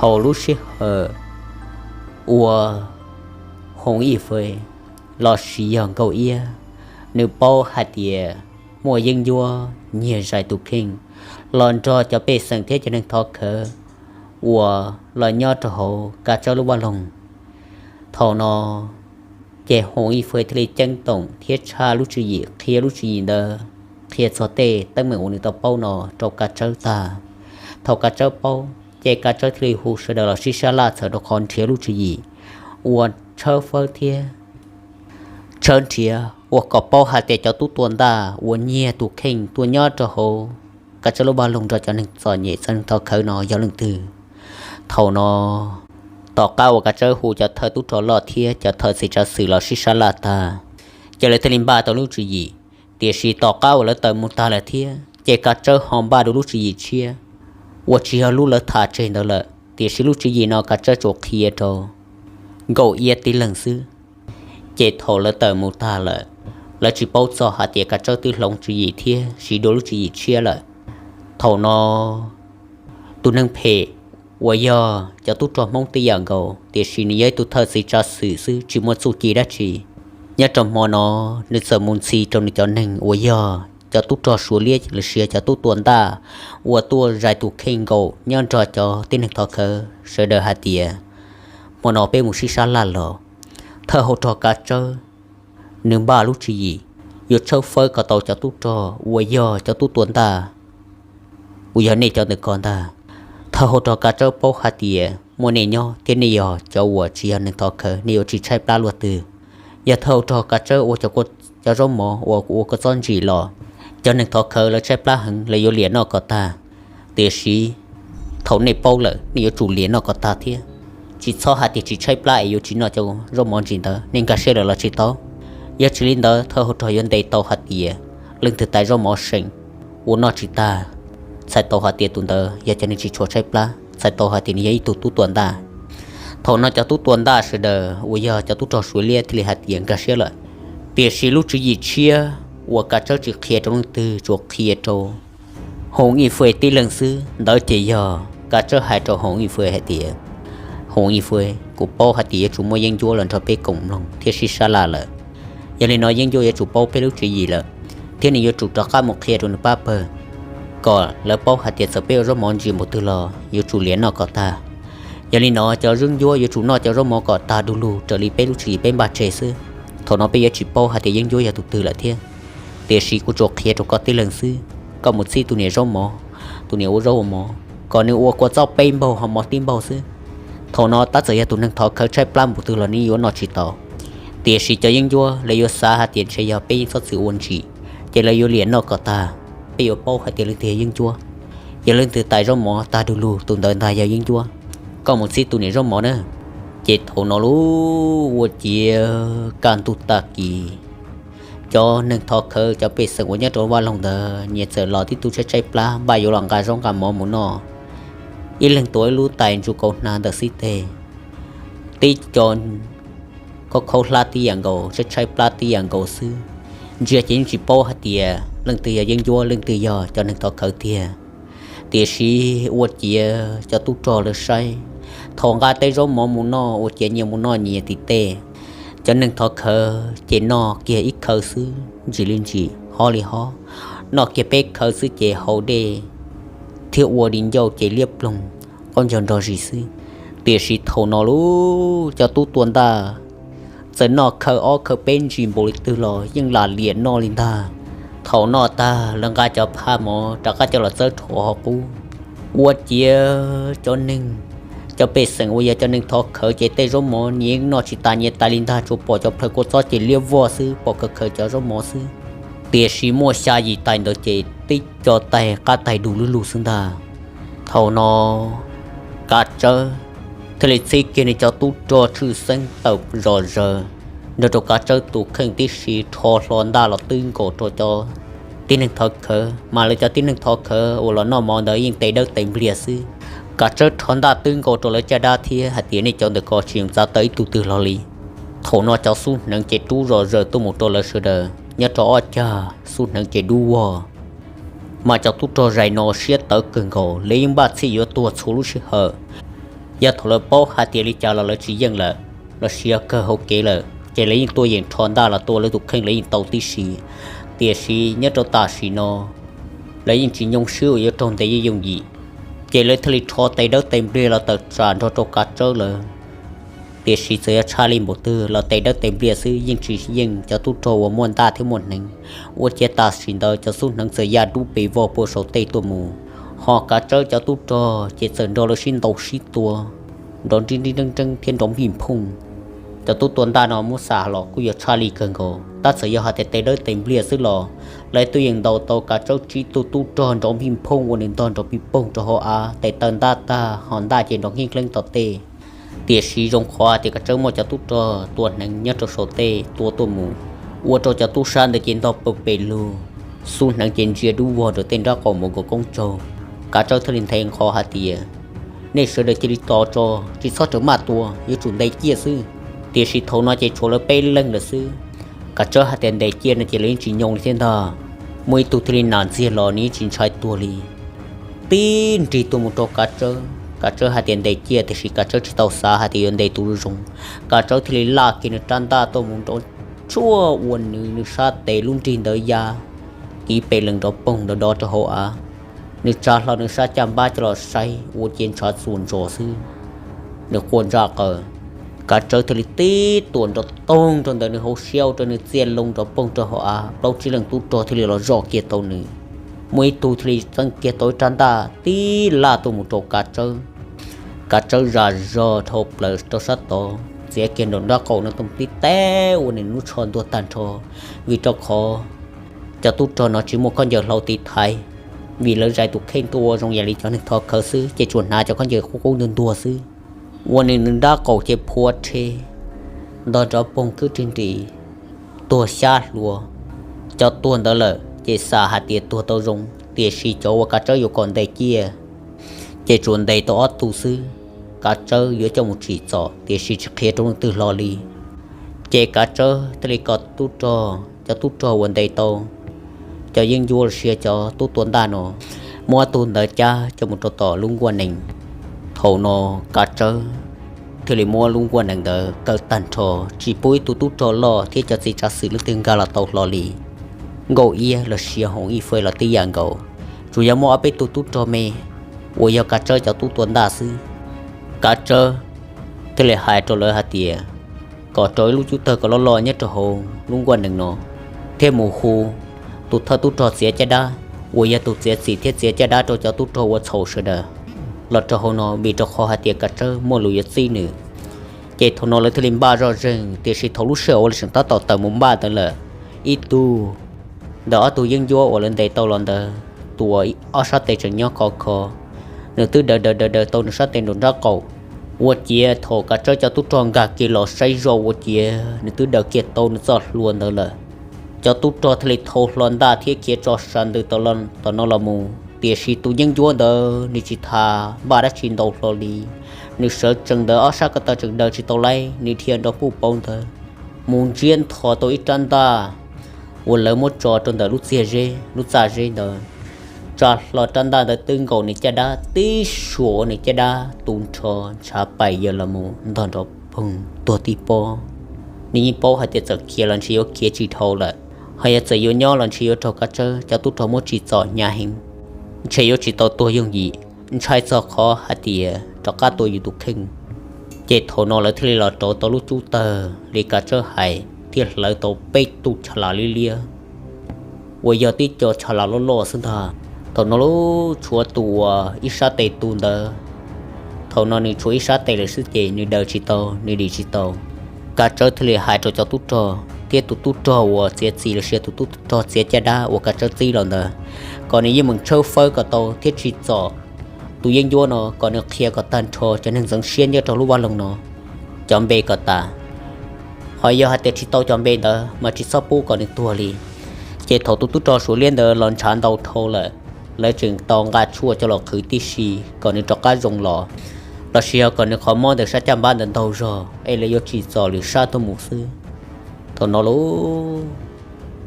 Thaum lub sij hawm uas Hoov Ib Fwj los sis yog Nkauj Iab, nws paub hais tias muaj yeeb ncuab nyiag zais tus kheej los nrog cov pej xeem thiab cov neeg thov khawv uas los nyob rau hauv Kav Tsawb lub vaj loog. Thaum no ces Hoov Ib Fwj thiaj li ceeb toom thiab tshaj lub tswv yim, qhia lub tswv yim ntawd, qhia txog tej teeb meem uas nws tau paub no rau Kav Tsawb tag. Thaum Kav Tsawb paub ces Kav Tsawb thiaj li hu sawv daws los sib sab laj txhawm rau qhov nrhiav lub tswv yim uas tshawb fawb thiab tshawb nrhiav uas kom paub hais tias cov tub tua ntaj uas nyiag tus kheej tuaj nyob rau hauv Kav Tsawb lub vaj loog nrog cov neeg txom nyem, cov neeg thov khawv no yog leej twg. Thaum no, tom qab uas Kav Tsawb hu cov thawj tub rog loj thiab cov thawj txiv tsav xwm los sib sab laj tag, ces lawv thiaj li npaj tau lub tswv yim. Tiam sis tom qab uas lawv tawm mus tag lawm thiab ces Kav Tsawb ho npaj dua lub tswv yim tshiab uas tsis yog lub lawv tham tseg ntawd lawm, tiam sis lub tswv yim no Kav Tsawb tsuas qhia rau Nkauj Iab tib leeg xwb. Ces thaum lawv tawm mus tag lawm, lawv tsis paub txog hais tias Kav Tsawb twb hloov tswv yim thiab siv dua lub tswv yim tshiab lawm. Thaum no, tus neeg phem uas yog cov tub rog Hmoob tib yam nkaus, tiam sis nws yog ib tug thawj txiv tsav xwm xwb, tsis muaj txuj ci dab tsi. Nyob rau hmo no, nws txawm mus ntxhi rau nws cov neeg uas yog cov tub rog Suav liab los sis cov tub tua ntaj uas tuaj zais tus kheej nkaus nyob nrog cov tib neeg thov khawv sawv daws hais tias, hmo no peb mus sib sab laj los. Thawj hau rog Kav Tsawb nws npaj lub tswv yim yuav tshawb fawb kom tau cov tub rog uas yog cov tub tua ntaj uas yog nej cov ntawm ko ntag. Thawj hau rog Kav Tsawb paub hais tias muaj nej nyob thiab nej yog cov uas tsis yog neeg thov khawv, nej yuav tsis tshaib plab luaj twg. Yog thawj hau rog Kav Tsawb ua cov, cov zaub mov uas ua kua txob ntsim los, cov neeg thov khawv lawv tshaib plab heev, lawv yuav liam noj kom tag. Tiam sis thaum nej paub lawm, nej yuav tsum liam noj kom tag thiab. Tsis txhob hais tias tsis tshaib plab es yuav tsis noj cov zaub mov ntsim ntawd, nej nkag siab lawm los tsis tau. Yog tsis li ntawd, thawj hau rog yuav ntes tau hais tias leej twg tais zaub mov seem, ua noj tsis tag, txhais tau hais tias tus ntawd yog cov neeg tsis tshua tshaib plab, txhais tau hais tias nws yog ib tug tub tua ntaj. Thaum no cov tub tua ntaj sawv daws uas yog cov tub rog Suav liab thiaj li hais tias nkag siab lawm. Tiam sis lub tswv yim tshiab uas Kav Tsawb tsis qhia rau leej twg, tsuas qhia rau Hoov Ib Fwj tib leeg xwb, ntawd ces yog Kav Tsawb hais rau Hoov Ib Fwj hais tias, Hoov Ib Fwj, kuv paub hais tias yuav tsum muaj yeeb ncuab los nrog peb koom mloog thiab sib sab laj lawm. Yog li no yeeb ncuab yuav tsum paub peb lub tswv yim lawm, thiab nws yuav tsum rov qab mus qhia rau nws pab pawg kom lawv paub hais tias txawm peb ua zaub mov ntsim npaum twg los yuav tsum liam noj kom tag. Yog li no cov yeeb ncuab yuav tsum noj cov zaub mov kom tag du lug raws li peb lub tswv yim peb npaj tseg xwb. Thaum no peb yuav tsis paub hais tias yeeb ncuab yog tus twg lawm thiab. Tiam sis kuv tsuas qhia rau koj tib leeg xwb, koj mus txib tus niam zaub mov, tus niam ua zaub ua mov, kom nws ua kua txob peb npaug ho mov tib npaug xwb. Thaum no tab txawm yog tus neeg thov khawv tshaib plab npaum twg los nws yuav noj tsis tau. Tiam sis cov yeeb ncuab lawv yuav xav hais tias ntshe yog peb yeej txhob txwm ua ntsim, ces lawv yuav liam noj kom tag. Peb yuav paub hais tias leej twg yog yeeb ncuab. Yog leej twg tais zaub mov tag du lug, tus ntawd ntag yog yeeb ncuab. Koj mus txib tus niam zaub mov na. Ces thaum no lub ua ciav kaj ntug tag kis, cov neeg thov khawv cov pej xeem uas nyob rau vaj loog ntawd nyias txawm los tib tug tshaib tshaib plab npaj yuav los nqa zaub nqa mov mus noj. Ib leeg tuav ib lub tais ntsuj kaus hnav ntawm xib teg, tib co khaub khaub hlab tib yam nkaus, tshaib tshaib plab tib yam nkaus xwb. Ntsia ces yeej tsis paub hais tias leej twg yog yeeb ncuab leej twg yog cov neeg thov khawv tiag. Tiam sis ua ciav cov tub rog lawv saib, thaum nqa tej zaub mov mus noj ua ciav nyias mus noj nyias tim tej. Cov neeg thov khawv ces noj kiag ib khawv xwb ntsim li ntsim hob li hob, noj kiag peb khawv xwb ces haus dej thiab ua di ncauj ces liab ploog, qaub ncaug nrog zis xwb. Tiam sis thaum no lub cov tub tua ntaj txawm noj khawv ob khawv peb ntsis npaum li twg los yeej lam liam noj li ntag. Thaum noj tag lawv nqa cov phaj mov rov qab coj los txawb rau hauv qub. Ua ciav cov neeg, cov pej xeem uas yog cov neeg thov khawv ces tej zaub mov nyias yeej noj tsis tas nyias tais li ntag, tsuas pom cov plhaws kua txob ces liab vog xwb, pom khaws khaws cov zaub mov xwb. Tiam sis muaj xya yim tais ntawd ces tib co tais qab tais du lug lug xwb ntag. Thaum no Kav Tsawb thiaj li txib kiag nws cov tub rog tshwj xeeb tawm zom zaws nrog rau Kav Tsawb tus kheej tib si rho hlo ntaj los twb nkaus rau cov tib neeg thov khawv, mas lawv cov tib neeg thov khawv uas los noj mov ntawd yeej tes dawb tes npliag xwb. Kav Tsawb rho ntaj twb nkaus rau lawv caj dab thiab hais tias nej cov ntawm ko tsis yeem txav tawm ib tug twg los li. Thaum no cov xub hneev ces rub zom zaws tuaj mus rau lawv sawv daws, nyob rau ob cag xub hneev ces dub vog. Mas cov tub rog zais no siab tawv kawg nkaus, lawv yeej npaj txhij yuav tuag txhua lub sij hawm. Yog thaum lawv paub hais tias li cas los lawv tsis yeej lawm, los sis yog kawg hauv kev lawm ces lawv yeej tuaj yeem rho ntaj los tua lawv tus kheej lawv yeej tau tib si. Tiam sis nyob rau tam sim no lawv yeej tsis nyoo swb uas yuav raug ntes yooj yim, ces lawv thiaj li rho tes dawb tes npliag los tawm tsam nrog rau Kav Tsawb lawm. Tiam sis txawm yog tshaj li npaum twg los tes dawb tes npliag xwb yeej tsis yeej cov tub rog uas muaj ntaj thiab muaj hneev. Ua ciav tam sim ntawd cov xub hneev txawm ya dub pes vog puag saum tej tuaj mus, ho Kav Tsawb cov tub rog ces txawm nrog lawv sib ntaus sib tua nrov nrib nrib nreeb nreeb thiab nrov npij nphooj. Cov tub tua ntaj no muab xam los kuj yog tshaj li kawg nkaus, tab txawm yog hais tias tes dawb tes npliag xwb los lawv twb yeej ntaus tau Kav Tsawb tsib tug tub rog nrov npij nphooj ua nws ntog nrov pij poog rau hauv av, tes taw ntaj tag ho ntaj ces nrov nkeeb dleeb tom tej. Tiam sis zoo qhov hais tias Kav Tsawb muaj cov tub rog tua hneev nyob rau saum tej tua tuaj mus, ua rau cov tub sab ntawd ces ntog pes lug, xub hneev ces ntsia dub vog rau tej nrab qaum mus nkaus koob tsaug. Kav Tsawb thiaj li nthe nqho hais tias, nej sawv daws cia li tos tso, tsis txhob rawm maj tua, yuav tsum ntes ciaj xwb. Tiam sis thaum no ces tshuav lawv peb leeg lawm xwb. Kav Tsawb hais tias ntes ciaj no ces lawv yeej tsis nyoo li thiab ntag. Muaj ib tug thiaj li nam ntxiag los nws yeej tsis ntshai tuag li, tib nrig tuaj mus rau Kav Tsawb. Kav Tsawb hais tias ntes ciaj, tiam sis Kav Tsawb tsis tau xav hais tias yuav ntes tus zoo. Kav Tsawb thiaj li laj kiag nws rab ntaj tuaj mus nrov tshuaj ua nws, nws sab tes lub nrig ntawd ya kiv pes lees nrov poog nrov dov rau hauv av. Nws tsa hlo nws sab caj npab coj los saib ua ciav ntshav txuas ntsos xwb, nws quaj ntsaj qaws. Kav Tsawb thiaj li tib tuam nrov toog rau ntawm nws hauv siab ua rau nws txiaj loo nrov poog rau hauv av, plaub tsib leeg tub rog thiaj li los zoj kiag tau nws. Muaj ib tug thiaj li txeeb kiag tau ib rab ntaj tib laj tuaj mus rau Kav Tsawb. Kav Tsawb zam zog dhau plaws rau sab tod, txiav kiag nraum nrab qaum no tuaj tib teb ua nws lub tsho ntuag tag nrho, vim rau qhov cov tub rog no tsis muaj khaub ncaws hlau tiv thaiv, vim lawv zais tus kheej tuaj ua zoo yam li cov neeg thov khawv xwb, ces tsuas hnav cov khaub ncaws qub qub ntuag ntuag xwb, ua nws nws nrab qaum ces phua rhe, ntog nrov poog khwb rig nris, tuag xyab hlua. Cov tuag ntawd lawm ces xav hais tias tuag tau zoo, tiam sis cov uas Kav Tsawb yuav kom ntes ciaj ces tsuas ntes tau ob tug xwb. Kav Tsawb yuav coj mus tsim txom tiam sis tsis qhia rau leej twg hlo li. Ces Kav Tsawb thiaj li kom tub rog, cov tub rog uas ntes tau cov yeeb ncuab los sis cov tub tua ntaj no, muab ob tug ntawd cab coj mus rau tom lub nkuaj nees. Thaum no Kav Tsawb thiaj li muab lub nkuaj nees ntawd kaw tag nrho, tsis pub ib tug tub rog loj thiab cov txiv tsav xwm leej twg nkag los tau hlo li. Nkauj Iab los sis Hoov Ib Fej los tib yam nkaus, tsuas yog muaj ob peb tug tub rog me uas yog Kav Tsawb cov tub tua ntaj xwb. Kav Tsawb thiaj li hais rau lawv hais tias kom rau ib lub cub tawg kom loj loj nyob rau hauv lub nkuaj nees no, thiab mus hu tus thawj tub rog txiav caj dab uas yog tus txiav txim thiab txiav caj dab rau cov tub rog ua txhaum sawv daws los rau hauv no, vim rau qhov hais tias Kav Tsawb muaj lus yuav txib nws. Ces thaum no lawv thiaj li npaj zoj zeeg, tiam sis thaum lub sij hawm uas lawv tseem tab tom tawm mus npaj ntawd lawm, ib tug ntawm ob tug yeeb ncuab uas lawv ntes tau los ntawd, tus uas ob sab tes tseem nyob khov kho, nws twb daws daws daws daws tau nws sab tes nraum nrab qaum. Ua ciav thaum Kav Tsawb cov tub rog nkag kiag los saib zoj ua ciav nws twb daws kiag tau nws txoj hlua ntawd lawm. Cov tub rog thiaj li thau hlo ntaj thiab khiav tso sa ntws tom no los mus, tiam sis tus yeeb ncuab ntawd nws tsis tas npaj dab tsi ntau hlo li. Nws sawv tsees ntawd ob sab ko taw tseem daws tsis tau laib, nws dhia nrov puj pauv ntawd mus ntsiab ntho tau ib rab ntaj uas lawv muab tso rau ntawm lub txiag zeb, lub txaj zeb ntawd. Tsa hlo rab ntaj ntawd twb nkaus nws caj dab tib suas ua nws caj dab tu nrho ntshav pais yaws los mus ntog nrov poog tuag tib pob. Nws yeej paub hais tias txawm khiav los ntshe yuav khiav tsis dhau lawm, ho yog txawm yuav nyob los ntshe yuav raug Kav Tsawb cov tub rog muab tsim txom hnyav heev, ntshe yuav tsis tau tuag yooj yim, ntshai txog qhov hais tias rov qab tua yus tus kheej. Ces thaum no lawv thiaj li los rauv tau lub cub tawg li Kav Tsawb hais thiab hlawv tau peb tug tsha las liab liab uas yog tib co tsha las loj loj xwb ntag. Thaum no lub tshuav tus uas ib sab tes tu ntawd, thaum no nws tshuav ib sab tes lawm xwb ces nws daws tsis tau, nws dim tsis tau. Kav Tsawb thiaj li hais rau cov tub rog thiab tus tub rog uas txiav txim los sis tus tub rog txiav caj dab uas Kav Tsawb txib los ntawd, kom nws yeej meem tshawb fawb kom tau thiab tsim txom tus yeeb ncuab no kom nws qhia kom tag nrho cov neeg ntxeev siab nyob rau lub vaj loog no cov npe kom tas. Ho yog hais tias tsis tau cov npe ntawd mas tsis txhob pub kom nws tuag li. Ces thaum tus tub rog Suav liab ntawd los ntshav ntau dhau lawm, lawv tseem tau nqa tshuaj coj los qhwv tib si kom nws rov qab zoo los, los sis yog kom nws qhov mob ntawm sab caj npab ntawd ntaug zog es lawv yuav tsim txom lwm sab tuaj mus xwb. Thaum no lauj,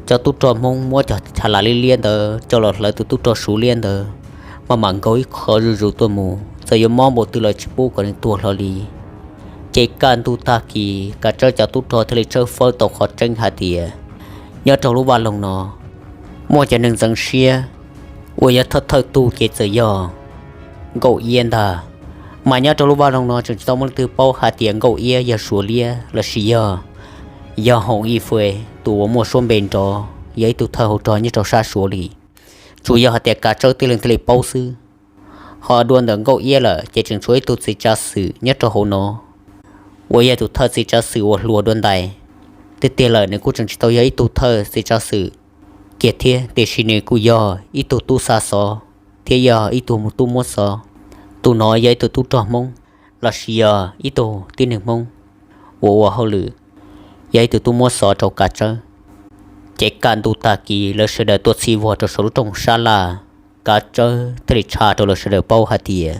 cov tub rog Hmoob muab cov tsha las liab liab ntawd coj los hlawv tus tub rog Suav liab ntawd, maj mam nkaug ib qho zuj zus tuaj mus, txawm yuav mob npaum twg los tsis pub kom nws tuag hlo li. Ces kaj ntug tag kis Kav Tsawb cov tub rog thiaj li tshawb fawb tau qhov tseeb hais tias nyob rau lub vaj loog no muaj cov neeg ntxeev siab uas yog thawj thawj tug ces txawm yog Nkauj Iab ntag. Mas nyob rau lub vaj loog no tseem tsis tau muaj leej twg paub hais tias Nkauj Iab yog Suav liab lossis yog, yog Hoom Ib Fwj tus uas muaj suab npe nrov yog ib tug thawj hauv rog nyob rau sab Suav li. Tsuas yog hais tias Kav Tsawb tib leeg thiaj li paub xwb. Ho dua ntawm Nkauj Iab lawm ces tseem tshuav ib tug txiv tsav xwm nyob rau hauv no uas yog tus thawj txiv tsav xwm uas hluas dua ntais. Tiag tiag lawm nws kuj tseem tsis tau yog ib tug thawj txiv tsav xwm kiag thiab, tiam sis nws kuj yog ib tug tub xa xov thiab yog ib tug tub muab xov. Tus no yog ib tug tub rog Hmoob lossis yog ib tug tib neeg Hmoob uas ua hauj lwm, yog ib tug tub muab xov rau Kav Tsawb. Ces kaj ntug tag kis lawv sawv daws tuaj txhij vog rau saum lub rooj sab laj, Kav Tsawb thiaj li tshaj rau lawv sawv daws paub hais tias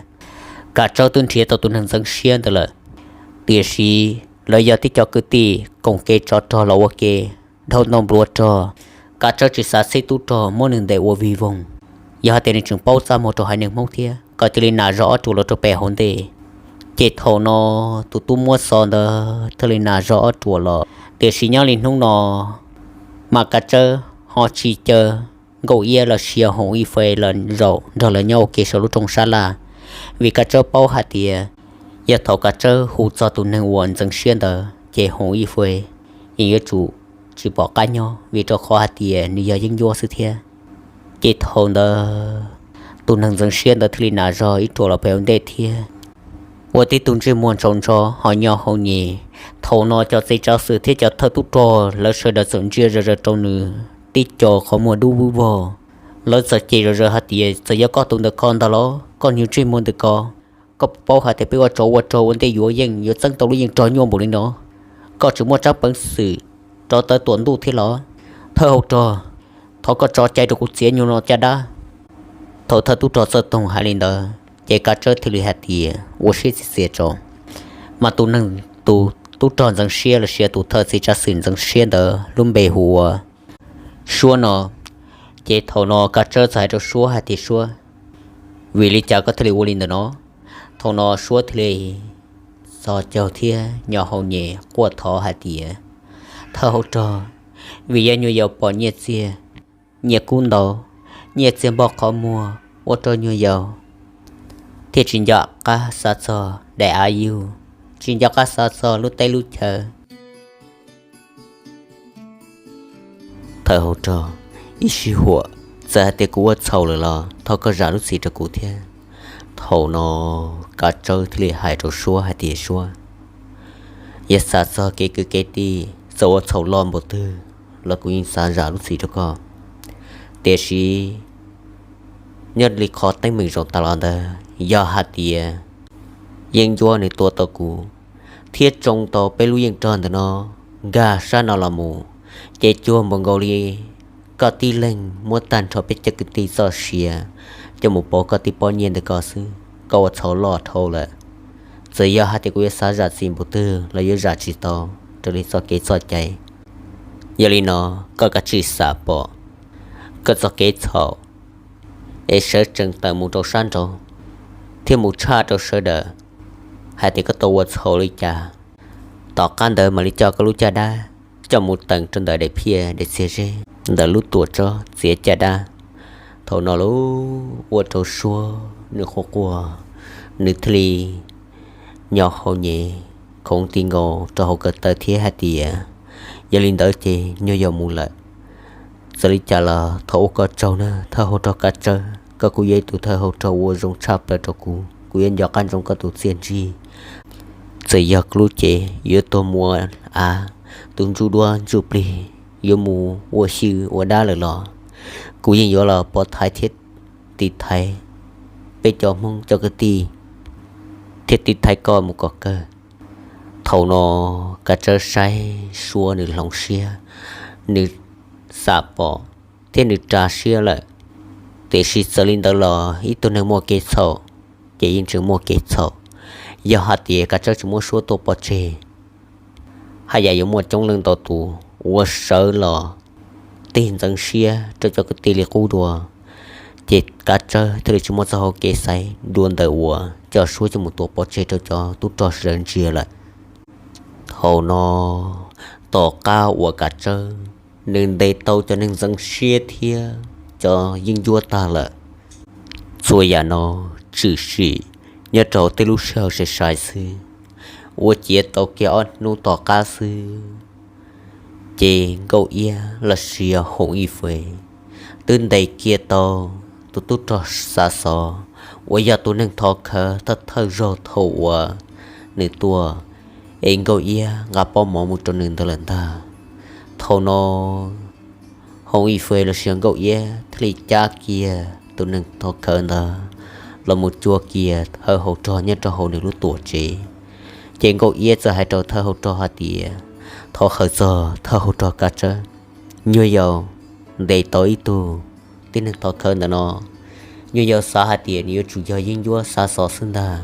Kav Tsawb twb nrhiav tau tus neeg ntxeev siab ntawd lawm. Tiam sis lawv yog tib co kwv tij koom kev tsov rog los ua ke, dhau ntoo nplua rog, Kav Tsawb tsis xav txhib tub rog muab nws ntes ua vig voog. Yog hais tias nws tseem paub txaj muag rau haiv neeg Hmoob thiab kom cia li nas zog ob ruam los rau pem hauv ntej. Ces thaum no tus tub muab xov ntawd thiaj li nas zog ob ruam los, tiam sis nyob li hnub no mas Kav Tsawb ho tsis caw Nkauj Iab los sis yog Hoom Ib Fwj los zaum nrog lawv nyob ua ke saum lub rooj sab laj, vim Kav Tsawb paub hais tias yog thaum Kav Tsawb hu txog tus neeg uas ntxeev siab ntawd ces Hoom Ib Fwj yeej yuav tsum tsis pom qab nyob, vim rau qhov hais tias nws yog yeeb ncuab xwb thiab. Ces thaum ntawd tus neeg ntxeev siab ntawd thiaj li nas zog ib ruam los pem ua ntej thiab. Ua tib tug ntsej muag ntsaus ntso ho nyo hau nyem. Thaum no cov txiv tsav xwm thiab cov thawj tub rog lawv sawv daws txawm ntsia zom zaws rau nws tib co qhov muag dub vog. Lawv txawm cem zom zaws hais tias, txawm yog koj tus ntawm ko ntag los koj nyuag ntsej muag ntawm ko, koj puas paub hais tias peb ua tsov ua rog ua ntej yuav yeej yuav txeeb tau lub yeej rog nyuaj npaum li no? Koj tseem muaj tsab peev xwm rov tawm tuam ntuj thiab los? Thawj hauv rog, thov koj tso cai rau kuv txiav nyuag no caj dab. Thaum thawj tub rog Txawj Toog hais li ntawd ces Kav Tsawb thiaj li hais tias, ua siab txias txias tso. Mas tus neeg, tus tub rog ntxeev siab los sis tus thawj txiv tsav xwm ntxeev siab ntawd lub npe hu ua Suab no. Ces thaum no Kav Tsawb txawm hais rau Suab hais tias, Suab, vim li cas koj thiaj li ua li ntawm no? Thaum no Suab thiaj li txhos caug thiab nyo hau nyem quaj thov hais tias, thawj hauv rog, vim yog nyuag yaus pom nyiaj txiag, nyiaj kub ntau, nyiaj txiag npog qhov muag ua rau nyuag yaus thiaj tsis nco qab xav txog daim av yug, tsis nco qab xav txog lub teb lub chaw. Thawj hauv rog, ib sij huam, txawm hais tias kuv ua txhaum lawm los thov koj zam lub txim rau kuv thiab. Thaum no Kav Tsawb thiaj li hais rau Suab hais tias, Suab, yog xav txog kev kwv kev tij, txawm ua txhaum loj npaum twg los kuv yeej xav zam lub txim rau koj. Tiam sis nyob li qhov teeb meem zoo tas los ntawd, yog hais tias yeeb ncuab nws tua tau kuv thiab tsoo tau peb lub yeej rog ntawm no nkag sab no los mus, ces cuag npaum nkaus li koj tib leeg muab tag nrho peb cov kwv tij txoj sia coj mus pauv koj tib pob nyiaj ntawm ko xwb. Koj ua txhaum loj dhau lawm. Txawm yog hais tias kuv yuav xav zam txim npaum twg los yuav zam tsis tau raws li txoj kev txoj cai. Yog li no, koj kav tsij xam pom koj txoj kev txhaum es sawv tsees tawm mus rau sab nraud thiab mus tshaj rau sawv daws hais tias koj tau ua txhaum li cas. Tom qab ntawd mam li coj koj lub caj dab coj mus teem rau ntawm daim phiaj daim txiag zeb ntawm lub tuam tsob txiav caj dab. Thaum no los ua rau Suab nws quaj quaj, nws thiaj li nyo hau nyem khoov ti nkaus rau hauv ko taw thiab hais tias, yog li ntawd ces nyuag yaus mus lawm. Txawm li cas los thov ua koj tsaug na thawj hauv rog Kav Tsawb, koj kuj yog ib tug thawj hauv rog uas zoo tshaj plaws rau kuv, kuv yuav nco qab ntsoov koj tus txiaj ntsig. Txawm yog kuv lub cev yuav tuag mus ua av, tus ntsuj duab ntsuj plig yuav mus ua xyw ua dab lawm los kuv yeej yuav los pov thaiv thiab tiv thaiv peb cov Hmoob cov kwv tij thiab tiv thaiv koj mus kom kawg. Thaum no Kav Tsawb saib Suab nws hloov siab, nws xam pom thiab nws ras siab lawm. Tiam sis txawm li ntawd los ib tug neeg muaj kev txhaum ces yeej tseem muaj kev txhaum. Yog hais tias Kav Tsawb tsis muab Suab tua pov tseg, haj yam yuav muaj coob leej ntau tus uas sawv los tig ntxeev siab rau cov kwv tij li qub dua. Ces Kav Tsawb thiaj li tsis muaj txoj hau kev xaiv dua ntawm uas coj suab coj mus tua pov tseg rau cov tub rog sawv ntsia lawm. Thaum no, tom qab uas Kav Tsawb nws ntes tau cov neeg ntxeev siab thiab cov yeeb ncuab tag lawm, txhua yam no tshwm sim nyob rau hauv tej lub sij hawm sai sai xwb. Ua ciav tau kiag ob hnub tom qab xwb, ces Nkauj Iab los sis yog Hoom Ib Fwj twb ntes kiag tau tus tub rog Xav Xov uas yog tus neeg thov khawv thawj thawj zaug thaum uas nws tuaj es Nkauj Iab nqa pob mov mus rau nws ntawd lawm ntag. Thaum no, Hoom Ib Fwj los sis yog Nkauj Iab thiaj li cab kiag tus neeg thov khawv ntawd los mus cuag kiag thawj hauv rog nyob rau hauv nws lub tuam tsev. Ces Nkauj Iab txawm hais rau thawj hauv rog hais tias, thov hawm txog thawj hauv rog Kav Tsawb, nyuag yaus ntes tau ib tug tib neeg thov khawv ntawm no, nyuag yaus xav hais tias nws yuav tsum yog yeeb ncuab Xav Xov xwb ntag.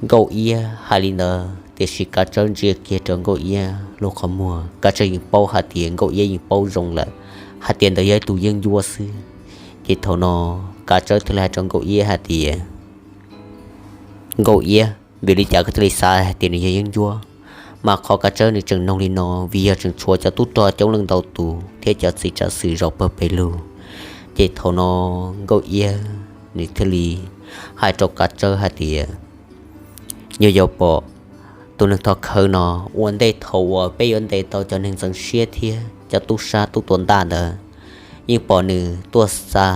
Nkauj Iab hais li ntawd tiam sis Kav Tsawb ntsia kiag rau Nkauj Iab lub qhov muag, Kav Tsawb yeej paub hais tias Nkauj Iab yeej paub zoo lawm hais tias ntawd yog ib tug yeeb ncuab xwb. Ces thaum no Kav Tsawb thiaj li hais rau Nkauj Iab hais tias, Nkauj Iab, vim li cas koj thiaj li xav hais tias nws yog yeeb ncuab? Mas qhov Kav Tsawb nws tseem noog li no vim yog tseem tshuav cov tub rog coob leej ntau tus thiab cov txiv tsav xwm zaum pawg pes lug. Ces thaum no Nkauj Iab nws thiaj li hais rau Kav Tsawb hais tias, nyuag yaus pom tus neeg thov khawv no, ua ntej thaum uas peb yuav ntes tau cov neeg ntxeev siab thiab cov tub sab tub tua ntaj ntawd, yeej pom nws tuaj xa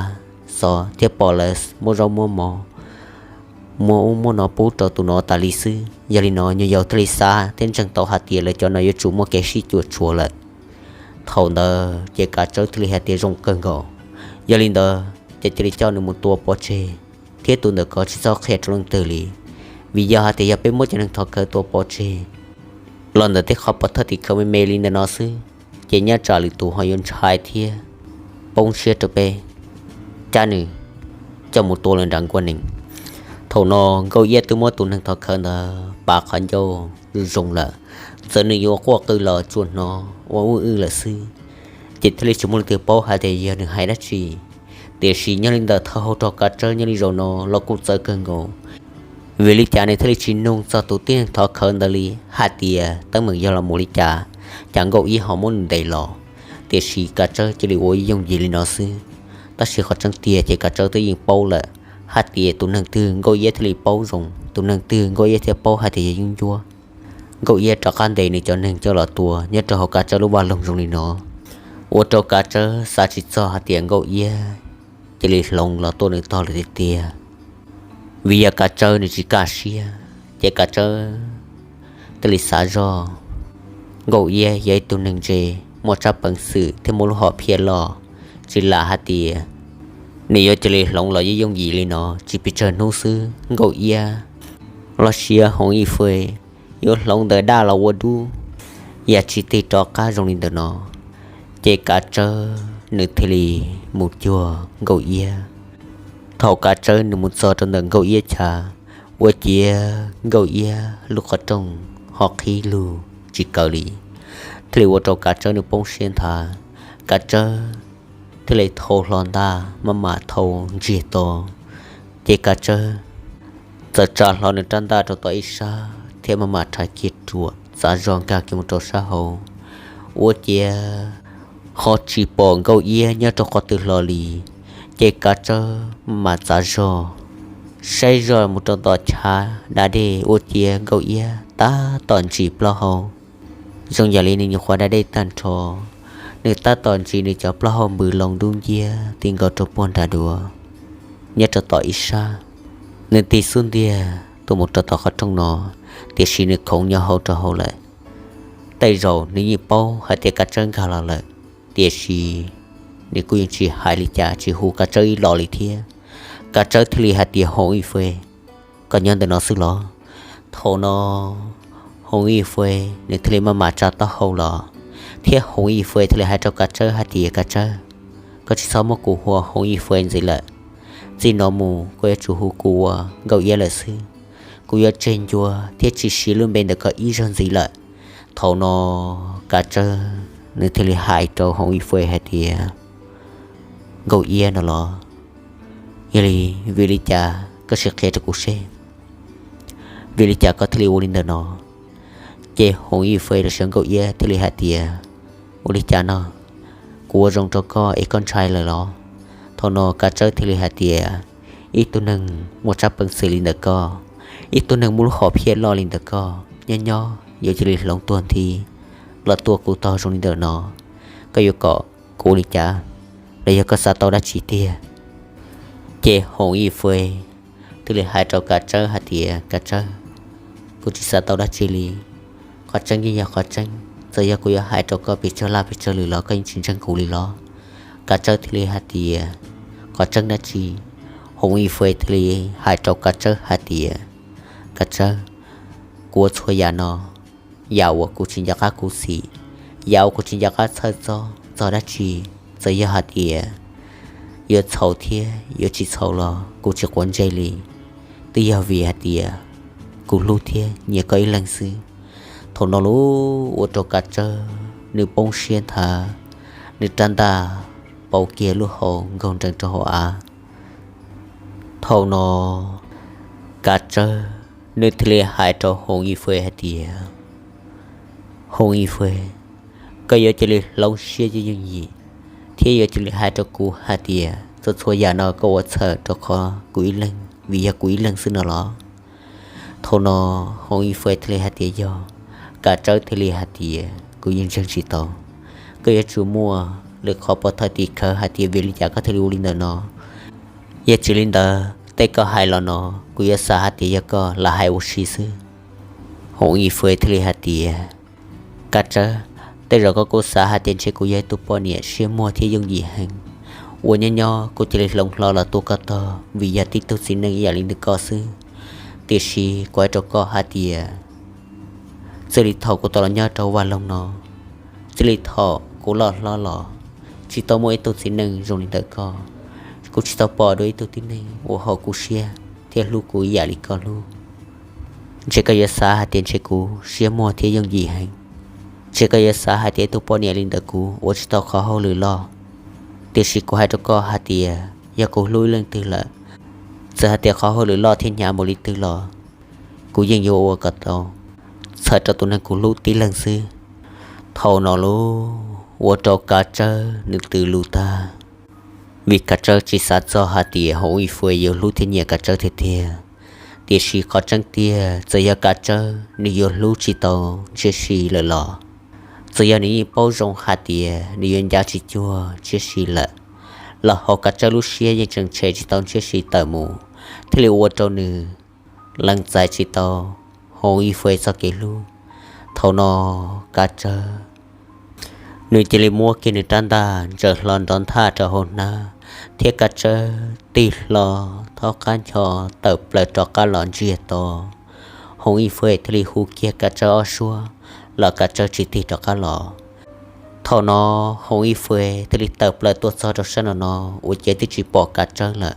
xov thiab pom lawv muab zaub muab mov, muab ub muab no pub rau tus no tas li xwb. Yog li no nyuag yaus thiaj li xav thiab ntseeg tau hais tias lawv cov no yuav tsum muaj kev sib cuam tshuam lawm. Thaum ntawd ces Kav Tsawb thiaj li hais tias zoo kawg nkaus. Yog li ntawd ces cia li coj nws mus tua pov tseg, thiab tus ntawm ko tsis txhob qhia rau leej twg li, vim yog hais tias yog peb muab cov neeg thov khawv tua pov tseg los ntawm tej qhov pov thawj tim khawv me me li ntawm no xwb, ces nyob tsam lwm tus ho yuav ntshai thiab poob siab rau peb. Cab nws coj mus tua lawm nram nkuaj nees. Thaum no Nkauj Iab twb muab tus neeg thov khawv ntawd pav qhov ncauj zoo lawm, txawm nws yuav quaj qw los tsuas hnov ua wj wj lawm xwb. Ces thiaj li tsis muaj leej twg paub hais tias yog nws hais dab tsi. Tiam sis nyob li ntawm thawj hauv rog Kav Tsawb nyob li zaum no los kuj txawv kawg nkaus, vim li cas nws thiaj li tsis nug txog tus tib neeg thov khawv ntawd li hais tias teeb meem yog los mus li cas, cas Nkauj Iab ho muab nws ntes los. Tiam sis Kav Tsawb cia li ua ib yooj yim li no xwb. Tab sis qhov tseeb tiag ces Kav Tsawb twb yeej paub lawm hais tias tus neeg twg Nkauj Iab thiaj li paub zoo, tus neeg twg Nkauj Iab thiaj paub hais tias yog yeeb ncuab. Nkauj Iab rov qab ntes nws cov neeg coj los tua nyob rau hauv Kav Tsawb lub vaj loog zoo li no, ua rau Kav Tsawb xav tsis txog hais tias Nkauj Iab cia li hloov los tua nws tog lawm tiag tiag. Vim yog Kav Tsawb nws tsis kaj siab, ces Kav Tsawb thiaj li xav zog, Nkauj Iab yog ib tug neeg ntse, muaj tsab peev xwm thiab muaj lub hom phiaj loj, tsis lam hais tias nws yuav cia li hloov los yooj yim li no. Tsis pes tsawg hnub xwb Nkauj Iab los sis Hoov Ib Fwj yuav hloov ntawm daj los ua dub, yam tsis tig rov qab zoo li ntawm no. Ces Kav Tsawb nws thiaj li mus cuag Nkauj Iab. Thaum Kav Tsawb nws mus txog rau ntawm Nkauj Iab chav, ua ciav Nkauj Iab lub qhov rooj ho qhib lug tsis kawg li, thiaj li ua rau Kav Tsawb nws poob siab nthav. Kav Tsawb thiaj li thau hlo ntaj maj mam thau ntsiag to. Ces Kav Tsawb txawm tsa hlo nws rab ntaj rau tom ib sab thiab maj mam rhais kiag ruam txav zog nkag kiag mus rau sab hauv. Ua ciav ho tsis pom Nkauj Iab nyob rau qhov twg hlo li. Ces Kav Tsawb maj mam txav zog saib zog mus rau tom chav da dej, ua ciav Nkauj Iab tab tom ntsis plaub hau. Zoo yam li nws nyuam qhuav da dej tag nrho, nws tab tom ntsis nws cov plaub hau npws loo dub nciab ti nkaus rau puag nram duav. Nyob rau tom ib sab, nws tig xub ntiag tuaj mus rau tom qhov rooj no, tiam sis nws khoov nyob hauv rau hauv lawm. Tej zaum nws yeej paub hais tias Kav Tsawb nkag los lawm, tiam sis nws kuj yeej tsis hais li cas, tsis hu Kav Tsawb ib los li thiab. Kav Tsawb thiaj li hais tias, Hoov Ib Fwj, koj nyob ntawm no xwb los? Thaum no Hoov Ib Fwj nws thiaj li maj mam tsa taub hau los, thiab Hoov Ib Fwj thiaj li hais rau Kav Tsawb hais tias, Kav Tsawb, koj tsis txhob muab kuv hu ua Hoov Ib Fwj ntxiv lawm. Txij no mus koj yuav tsum hu kuv ua Nkauj Iab lawm xwb. Kuv yuav tseg ncua thiab tsis siv lub npe ntawm koj ib zaug ntxiv lawm. Thaum no Kav Tsawb nws thiaj li hais rau Hoov Ib Fwj hais tias, Nkauj Iab no los? Yog li, vim li cas koj tsis qhia rau kuv seb, vim li cas koj thiaj li ua li ntawm no? Ces Hoov Ib Fes los sis Nkauj Iab thiaj li hais tias, ua li cas no, kuv ua zoo rau koj es koj ntshai lawm los? Thaum no Kav Tsawb thiaj li hais tias, ib tug neeg muaj tsab peev xwm li ntawm koj, ib tug neeg muaj lub hom phiaj loj li ntawm koj, nyob nyob yuav cia li hloov tuag nthi los tua kuv tog zoo li ntawm no, koj yuav kom kuv ua li cas? Los yog koj xav tau dab tsi tiag? Ces Hoov Ib Fes thiaj li hais rau Kav Tsawb hais tias, Kav Tsawb, kuv tsis xav tau dab tsi li. Qhov tseeb yeej yog qhov tseeb, txawm yog kuv yuav hais rau koj pes tsawg laj pes tsawg lwm los koj yeej tsis ntseeg kuv li los? Kav Tsawb thiaj li hais tias, qhov tseeb dab tsi? Hoov Ib Fes thiaj li hais rau Kav Tsawb hais tias, Kav Tsawb, kuv ua txhua yam no, yam uas kuv tsis nco qab khuv xim, yam uas kuv tsis nco qab txhawj txog txog dab tsi, txawm yog hais tias yuav txhaum thiab yuav tsis txhaum los kuv tsis quav ntsej li, twb yog vim hais tias kuv hlub thiab nyiam koj ib leeg xwb. Thaum no lauj, ua rau Kav Tsawb nws poob siab nthav, nws rab ntaj pauv kiag lub hau nkaug nrees rau hauv av. Thaum no Kav Tsawb nws thiaj li hais rau Hoov Ib Fes hais tias, Hoov Ib Fes, koj yuav cia li hloov siab yooj yooj yim thiab yuav cia li hais rau kuv hais tias txhua txhua yam no koj ua txhawm rau qhov kuv ib leeg, vim yog kuv ib leeg xwb no los? Thaum no Hoov Ib Fes thiaj li hais tias, yog. Kav Tsawb thiaj li hais tias, kuv yeej ntseeg tsis tau. Koj yuav tsum muaj lwm qhov pov thawj tim khawv hais tias vim li cas koj thiaj li ua li ntawm no. Yog tsis li ntawd tej koj hais los no kuv yuav xav hais tias yog koj lam hais ua si xwb. Hoov Ib Fes thiaj li hais tias, Kav Tsawb, tej zaum koj kuj xav hais tias ntshe kuv yog ib tug poj niam siab muag thiab yooj yim heev, uas nyob nyob kuv cia li hloov hlo los tua koj tog vim yog tib tug txiv neej ib yam li ntawm koj xwb. Tiam sis kuv hais rau koj hais tias txij li thaum kuv tau los nyob rau vaj loog no, txij li thaum kuv loj hlob los, tsis tau muaj ib tug txiv neej zoo li ntawm koj. Kuv tsis tau pom dua ib tug tib neeg uas haum kuv siab thiab hlub kuv ib yam li koj hlub. Ntshe koj yuav xav hais tias ntshe kuv siab muag thiab yooj yim heev. Ntshe koj yuav xav hais tias ib tug poj niam li ntawm kuv ua tsis tau qhov hauj lwm loj. Tiam sis kuv hais rau koj hais tias yog kuv hlub ib leej twg lawm, txawm hais tias qhov hauj lwm loj thiab hnyav npaum li twg los kuv yeej yuav ua kom tau txhawm rau tus neeg kuv hlub tib leeg xwb. Thaum no lauj, ua rau Kav Tsawb nws tws lus tag, vim Kav Tsawb tsis xav txog hais tias Hoov Ib Fes yuav hlub thiab nyiam Kav Tsawb tiag tiag. Tiam sis qhov tseeb tiag txawm yog Kav Tsawb nws yuav hlub tsis tau Ntshiab Si lawm los, txawm yog nws yeej paub zoo hais tias nws yuav ncav tsis cuag Ntshiab Si lawm, los hauv Kav Tsawb lub siab yeej tseem tshem tsis tau Ntshiab Si tawm mus, thiaj li ua rau nws lees txais tsis tau Hoov Ib Fes txoj kev hlub. Thaum no Kav Tsawb nws cia li muab kiag nws rab ntaj ntsaws hlo nrov nthaj rau hauv hnab, thiab Kav Tsawb tig hlo thaub qab ncho tawm plaws rov qab los ntsiag to. Hoov Ib Fes thiaj li hu kiag Kav Tsawb ob suab los Kav Tsawb tsis tig rov qab los. Thaum no Hoov Ib Fes thiaj li tawm plaws tuaj txog rau sab no no, ua ciav twb tsis pom Kav Tsawb lawm.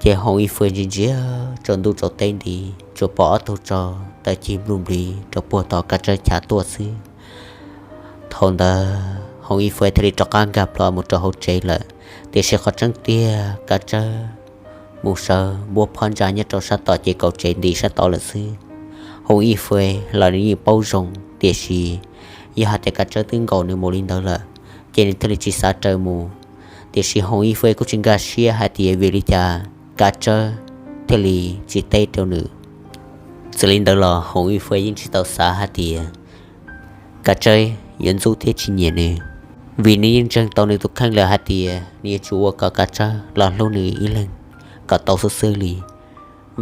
Ces Hoov Ib Fes ntsia ntsia tsaus ntuj tsaus teb nti, tsuas pom ob tug tsov tawm cig npluj nplig rau puag tom Kav Tsawb chav tuaj xwb. Thaum ntawd Hoov Ib Fes thiaj li rov qab nkag plho mus rau hauv tsev lawm. Tiam sis qhov tseeb tiag Kav Tsawb mus sawv npuab phab ntsa nyob rau sab tom ces kaum tsev nti sab tod lawm xwb. Hoov Ib Fes los nws yeej paub zoo, tiam sis yog hais tias Kav Tsawb twb nkaum nws mus li ntawd lawm, ces nws thiaj li tsis xav raws mus. Tiam sis Hoov Ib Fes kuj tsis nkag siab hais tias vim li cas Kav Tsawb thiaj li tsis teb rau nws. Txawm li ntawd los Hoov Ib Fes yeej tsis tau xav hais tias Kav Tsawb yuav ntxub thiab tsis nyiam nws, vim nws yeej ntseeg tau nws tus kheej lawm hais tias nws yuav tsum ua kom Kav Tsawb los hlub nws ib leeg kom tau xwb xwb li.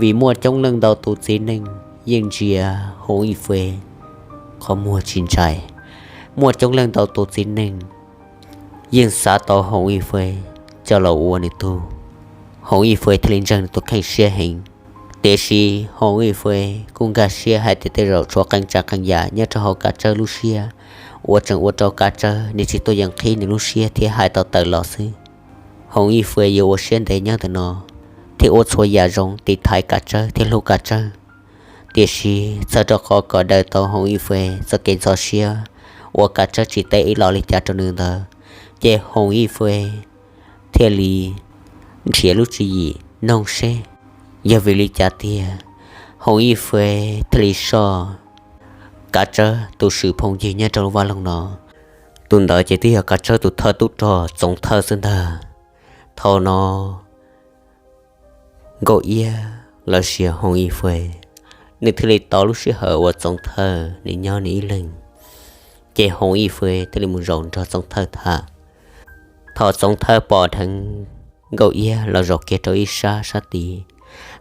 Vim muaj coob leej ntau tus txiv neej yeej ntsia Hoov Ib Fes qhov muag tsis ntshai, muaj coob leej ntau tus txiv neej yeej xav tau Hoov Ib Fes coj los ua nws tug. Hoov Ib Fes thiaj li ntseeg nws tus kheej siab heev. Tiam sis Hoov Ib Fes kuj nkag siab hais tias tej zaum tshuav qee tsav qee yam nyob rau hauv Kav Tsawb lub siab uas tseem ua rau Kav Tsawb nws tsis tuaj yeem qhib nws lub siab thiab hais tau tawm los xwb. Hoov Ib Fes yuav ua siab ntev nyob ntawm no thiab ua txhua yam zoo tiv thaiv Kav Tsawb thiab hlub Kav Tsawb. Tiam sis txhawm rau qhov kom daws tau Hoov Ib Fes txoj kev ntxhov siab uas Kav Tsawb tsis teb ib los li cas rau nws ntawd, ces Hoov Ib Fes thiaj li nrhiav lub tswv yim noog seb yog vim li cas tiag Hoov Ib Fwj thiaj li soj Kav Tsawb tus swm phooj ywg nyob rau lub vaj loog no. Tus ntawd ces twb yog Kav Tsawb tus thawj tub rog Txoov Thawj xwb ntag. Thaum no Nkauj Iab los sis Hoov Ib Fwj, nws thiaj li tos lub sij hawm uas Txoov Thawj nws nyob nws ib leeg, ces Hoov Ib Fwj thiaj li mus zaum nrog Txoov Thawj tham. Thaum Txoov Thawj pom dheev Nkauj Iab los zaum kiag rau ib sab sab tid,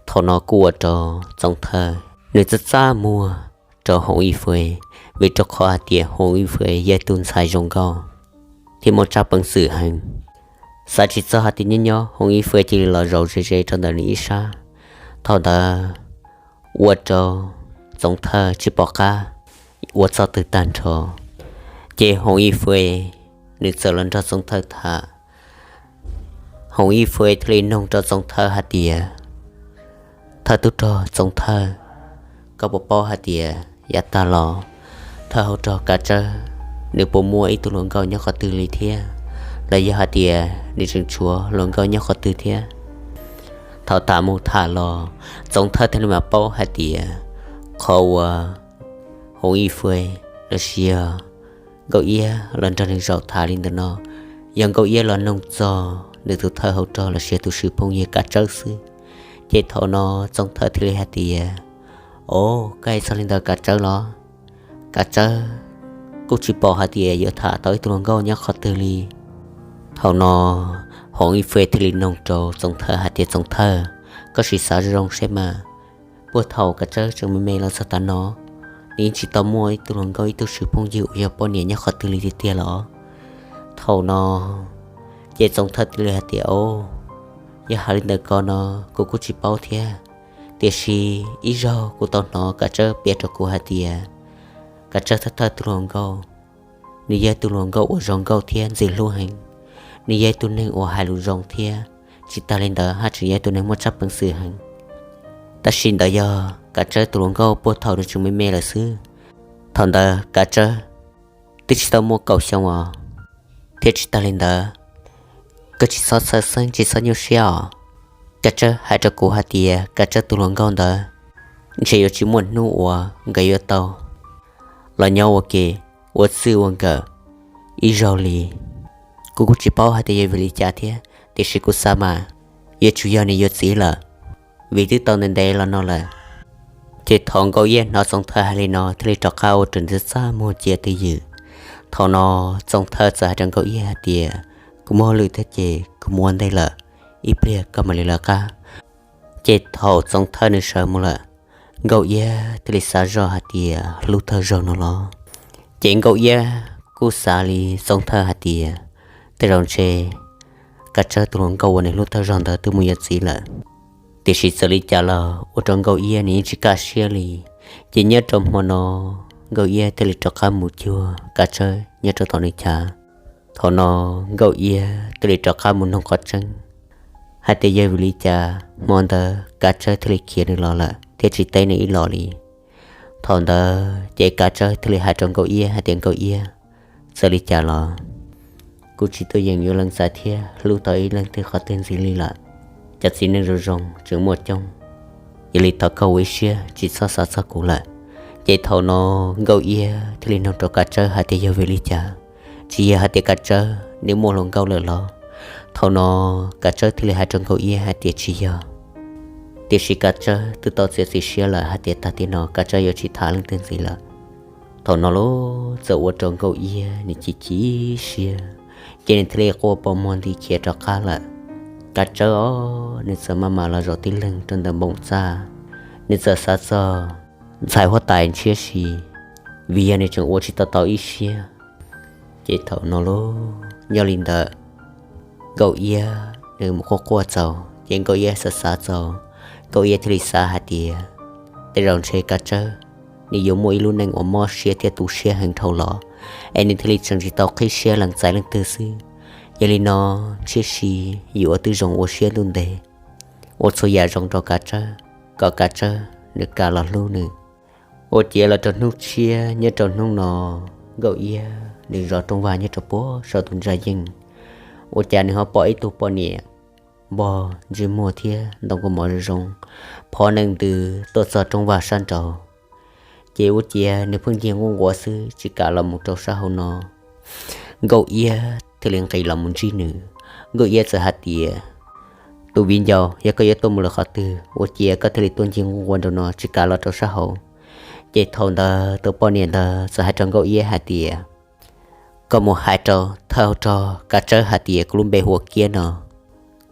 thaum no kuj ua rau Txoov Thawj nws txaj txaj muag rau Hoov Ib Fwj, vim rau qhov hais tias Hoov Ib Fwj yog tus ntxhais zoo nkauj thiab muaj tsab peev xwm heev. Xav tsis txog hais tias nyob nyob Hoov Ib Fwj cia li los zaum ze ze rau ntawm nws ib sab. Thaum ntawd ua rau Txoov Thawj tsis pom qab ua txoj twg tag nrho, ces Hoov Ib Fwj nws txawm los nrog Txoov Thawj tham. Hoov Ib Fwj thiaj li noog rau Txoov Thawj hais tias, Thawj tub rog Txoov Thawj, koj puas paub hais tias yav tag los thawj hauv rog Kav Tsawb nws puas muaj ib tug hluas nkauj nyob qhov twg li thiab, los yog hais tias nws tseem tshuav hluas nkauj nyob qhov twg thiab? Thaum tham mus tham los, Txoov Thawj thiaj li mam paub hais tias qhov uas Hoov Ib Fwj los sis yog Nkauj Iab los nrog nws zaum tham li ntawm no, yog Nkauj Iab los noog txog nws tus thawj hauv rog los sis tus swm phooj ywg Kav Tsawb xwb. Ces thaum no Txoov Thawj thiaj li hais tias, Au, koj hais txog li ntawd Kav Tsawb los? Kav Tsawb kuj tsis pom hais tias yuav tham tau ib tug hluas nkauj nyob qhov twg li. Thaum no Hoov Ib Fwj thiaj li noog rau Txoov Thawj hais tias, Txoov Thawj, koj sim xav zoo zoo seb mas, puag thaum Kav Tsawb tseem me me los txog tav no, nws yeej tsis tau muaj ib tug hluas nkauj ib tug swm phooj ywg uas yog poj niam nyob qhov twg li tiag tiag los? Thaum no ces Txoov Thawj thiaj li hais tias, Au, yog hais li ntawd ko no kuv kuj tsis paub thiab, tiam sis ib zaug kuv tau hnov Kav Tsawb piav rau kuv hais tias Kav Tsawb thawj thawj tus hluas nkauj, nws yog tus hluas nkauj uas zoo nkauj thiab ntxim hlub heev. Nws yog tus neeg uas hais lus zoo thiab tsis tag li ntawd haj tseem yog tus neeg muaj tsab peev xwm heev. Tab sis ntawd yog Kav Tsawb tus hluas nkauj puag thaum nws tseem me me lawm xwb. Thaum ntawd Kav Tsawb twb tsis tau muaj kaum xyoo os. Thiab tsis tag li ntawd, koj tsis txhob txhawj xeeb tsis txhob nyuaj siab os. Kav Tsawb hais rau kuv hais tias Kav Tsawb tus hluas nkauj ntawd ntshe yuav tsis muaj hnub uas nkawd yuav tau los nyob ua ke ua txij ua nkawm ib zaug li. Kuv kuj tsis paub hais tias yog vim li cas thiab, tiam sis kuv xav mas yuav tsum yog nws yuav txiv lawm, vim twb tau ntev ntev los no lawm. Ces thaum Nkauj Iab hnov Txoov Thawj hais li no thiaj li rov qab ua rau nws txaj muag cia twj ywm. Thaum no Txoov Thawj txawm hais rau Nkauj Iab hais tias, Kuv muaj hauj lwm thiab ces kuv mus ua ntej lawm, ib pliag koj mam li lawv qab. Ces thaum Txoov Thawj nws sawv mus lawm, Nkauj Iab thiaj li xav zoj hais tias hlub thawj zaug no los. Ces Nkauj Iab kuj xav li Txoov Thawj hais tias tej zaum ntshe Kav Tsawb tus hluas nkauj uas nws hlub thawj zaug ntawd twb mus yuav txiv lawm. Tiam sis txawm li cas los ua rau Nkauj Iab nws yeej tsis kaj siab li. Ces nyob rau hmo no Nkauj Iab thiaj li rov qab mus cuag Kav Tsawb nyob rau tom nws chav. Thaum no Nkauj Iab thiaj li rov qab mus noog qhov tseeb hais tias yog vim li cas hmo ntawd Kav Tsawb thiaj li khiav nws los lawm thiab tsis teb nws ib los li. Thaum ntawd ces Kav Tsawb thiaj li hais rau Nkauj Iab hais tias, Nkauj Iab, txawm li cas los kuv tsis tuaj yeem yuav leej txiv thiab hlub tau ib leej twg qhov twg ntxiv li lawm. Cov txiv neej zoo zoo tseem muaj coob, yog li thov koj ua ib siab tsis txhob xav txog kuv lawm. Ces thaum no Nkauj Iab thiaj li nug rau Kav Tsawb hais tias yog vim li cas, tsis yog hais tias Kav Tsawb nws muaj hluas nkauj lawm los? Thaum no Kav Tsawb thiaj li hais rau Nkauj Iab hais tias tsis yog, tiam sis Kav Tsawb twb tau txiav txim siab lawm hais tias tag tim no Kav Tsawb yuav tsis tham leej twg ntxiv lawm. Thaum no los txawm ua rau Nkauj Iab nws chim chim siab, ces nws thiaj li quaj poob muag nti khiav rov qab lawm. Kav Tsawb os, nws txawm maj mam los zaum tib leeg rau ntawm npoo txaj, nws txawm xav txog ntxhais huab tais Ntshiab Si, vim yog nws tseem ua tsis tau tau ib siab. Ces thaum no los nyob li ntawd, Nkauj Iab nws mus quaj quaj txaus, ces Nkauj Iab xav xav txaus, Nkauj Iab thiaj li xav hais tias tej zaum ntshe Kav Tsawb nws yuav muaj ib lub neej uas mob siab thiab tu siab heev dhau los, es nws thiaj li tseem tsis tau qhib siab lees txais leej twg xwb. Yog li no Ntshiab Si yuav ua twb zoo ua siab ntuj ntev, ua txhua yam zoo rau Kav Tsawb, kom Kav Tsawb nws kam los hlub nws. Ua ciav los rau hnub tshiab nyob rau hnub no, Nkauj Iab nws zov rooj vag nyob rau puag saum tus ntsa yeej, ua cas nws ho pom ib tug poj niam npog ntsej muag thiab ntoo kua mov zoo zoo, phov nees ntws tuaj txog roob vaj sab nraud. Ces ua ciav nws pheej ncig nquj nquav xwb tsis kam los mus rau sab hauv no. Nkauj Iab thiaj li nqis los mus ntsib nws. Nkauj Iab txawm hais tias, tus viv ncaus, yog koj yuav tuaj mus lawm qhov twg ua ciav koj thiaj li tuaj ncig nquj nquav nraum no tsis kam los rau sab hauv? Ces thaum ntawd tus poj niam ntawd txawm hais rau Nkauj Iab hais tias, koj mus hais rau thawj hauv rog Kav Tsawb hais tias kuv lub npe hu ua Kiab no,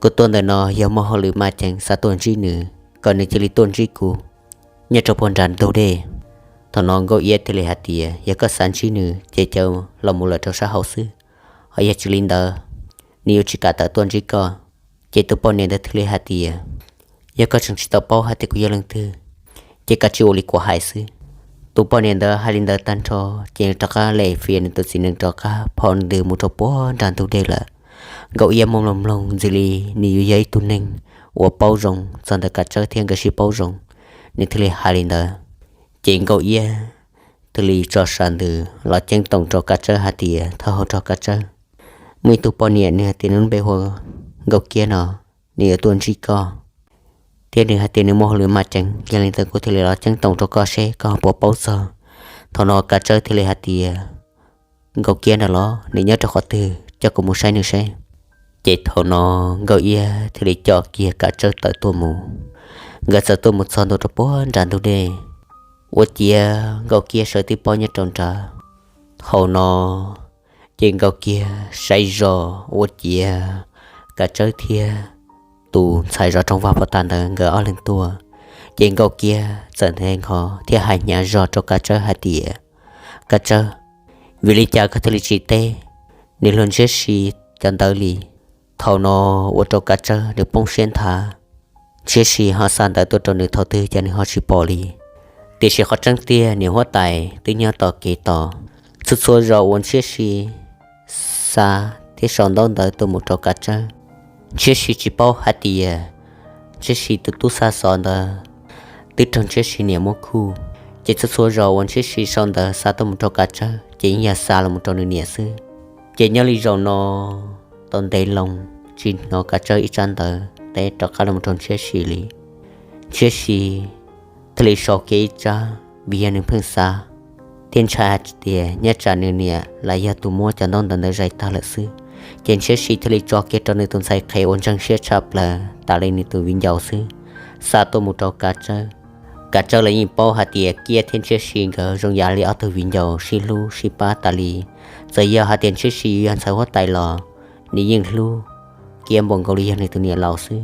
kuv tuaj ntawm no yog muaj hauj lwm maj ceev xav tuaj ntsib nws, kom nws cia li tuaj ntsib kuv nyob rau puag nram ntug dej. Thaum no Nkauj Iab thiaj li hais tias, yog koj xav ntsib nws ces caw los mus lawm rau sab hauv xwb, ho yog tsis li ntawd, nws yuav tsis kam tawm tuaj ntsib koj. Ces tus poj niam ntawd thiaj li hais tias, yog koj tseem tsis tau paub hais tias kuv yog leej twg, ces koj tsis ua li kuv hais xwb. Tus poj niam ntawd hais li ntawd tag nrho, ces rov qab lem fias nws tus txiv nees rov qab phov ntws mus rau puag nram ntug dej lawm. Nkauj Iab muab mloog mloog ntxim li nws yuav yog ib tug neeg uas paub zoo txog ntawm Kav Tsawb thiab nkawd sib paub zoo, nws thiaj li hais li ntawd. Ces Nkauj Iab thiaj li tso sam ntws los ceeb toom rau Kav Tsawb hais tias, thawj hauv rog Kav Tsawb, muaj ib tug poj niam nws hais tias nws lub npe hu ua Nkauj Kiab no, nws yuav tuaj ntsib koj, thiab nws hais tias nws muaj hauj lwm maj ceev, yog li ntawd kuv thiaj li los ceeb toom rau koj seb koj ho puas paub txog. Thaum no Kav Tsawb thiaj li hais tias, Nkauj Kiab ntawd los nws nyob rau qhov twg, coj kuv mus saib nws seb. Ces thaum no Nkauj Iab thiaj li coj kiag Kav Tsawb tawm tuaj mus. Nkawd txawm tuaj mus txog ntua rau puag nram ntug dej, ua ciav Nkauj Kiab sawv tib pob nyob rau nrad. Thaum no ces Nkauj Kiab saib zoj ua ciav Kav Tsawb thiab tus ntxhais zov rooj vag pov tas ntawd nkawd ob leeg tuaj. Ces Nkauj Kiab txawm nthe nkho thiab hais hnyav zog rau Kav Tsawb hais tias, Kav Tsawb, vim li cas koj thiaj li tsis teb nws luag Ntshiab Si cov ntawd li? Thaum no ua rau Kav Tsawb nws poob siab nthav. Ntshiab Si ho xa ntawv tuaj rau nws thaum twg cas nws ho tsis pom li. Tiam sis qhov tseeb tiag niam huab tais twb nyob tom kev tos. Txhua txhua zaus uas Ntshiab Si xa thiab sau ntaub ntawv tuaj mus rau Kav Tsawb, Ntshiab Si tsis paub hais tias Ntshiab Si tus tub xa xov ntawd twb raug Ntshiab Si niam muab khuj. Ces txhua txhua zaus uas Ntshiab Si sau ntawv xa tuaj mus rau Kav Tsawb ces yeej yog xa los mus rau nws niam xwb. Ces nyob li zaum no tau ntev loo tsis hnov Kav Tsawb ib tsab ntawv teb rov qab los mus rau Ntshiab Si li. Ntshiab Si thiaj li sau kiag ib tsab vim yog nws pheej xav thiab ntshai hais tias nyob tsam nws niam los yog tus muab cov ntaub ntawv ntawd zais tag lawm xwb. Ces Ntshiab Si thiaj li tso kiag rau nws tus ntxhais qhev uas ntseeg siab tshaj plaws tas li nws tus viv ncaus xwb, xa tuaj mus rau Kav Tsawb. Kav Tsawb los yeej paub hais tias Kiab thiab Ntshiab Si nkawd zoo yam li ob tug viv ncaus sib hlub sib pab tas li. Txawm yog hais tias Ntshiab Si yog ntxhais huab tais los nws yeej hlub Kiab npaum nkaus li yog nws tus niam laus xwb.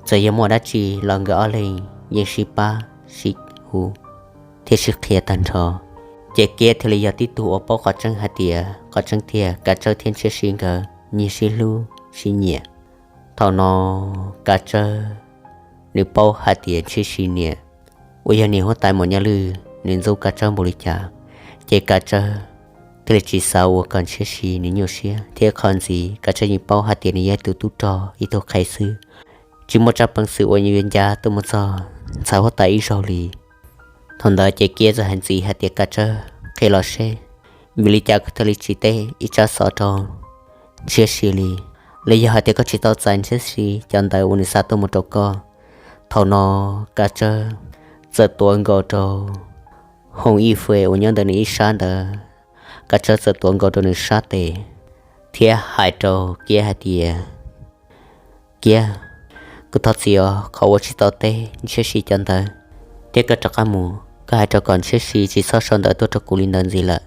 Txawm yog muaj dab tsi los nkawd ob leeg yeej sib pab sib hu thiab sib qhia tag nrho. Ces Kiab thiaj li yog tib tug uas paub qhov tseeb hais tias qhov tseeb tiag Kav Tsawb thiab Ntshiab Si nkawd nyiag sib hlub sib nyiam. Thaum no Kav Tsawb nws paub hais tias Ntshiab Si niam uas yog niam huab tais Maum Nyaj Lwj nws ntxub Kav Tsawb npaum li cas, ces Kav Tsawb thiaj li tsis xav ua kom Ntshiab Si nws nyuaj siab. Thiab qhov ntxiv Kav Tsawb yeej paub hais tias nws yog tus tub rog ib tug qhev xwb, tsis muaj tsab peev xwm uas yuav ncav tuaj mus txog ntxhais huab tais ib zaug li. Thaum ntawd ces Kiab txawm hais ntxiv hais tias Kav Tsawb, qhia los seb vim li cas koj thiaj li tsis teb ib tsab xov rau Ntshiab Si li? Los yog hais tias koj tsis tau txais Ntshiab Si cov ntawv uas nws xa tuaj mus rau koj? Thaum no Kav Tsawb txawm tuav nkaus rau hoo ib fue uas nyob ntawm nws ib sab ntawd. Kav Tsawb txawm tuav nkaus rau nws sab tes thiab hais rau Kiab hais tias, Kiab, kuv thov txim os qhov uas tsis tau teb Ntshiab Si cov ntawv, thiab koj rov qab mus koj hais rau kom Ntshiab Si tsis txhob sau ntawv tuaj rau kuv li ntawd ntxiv lawm.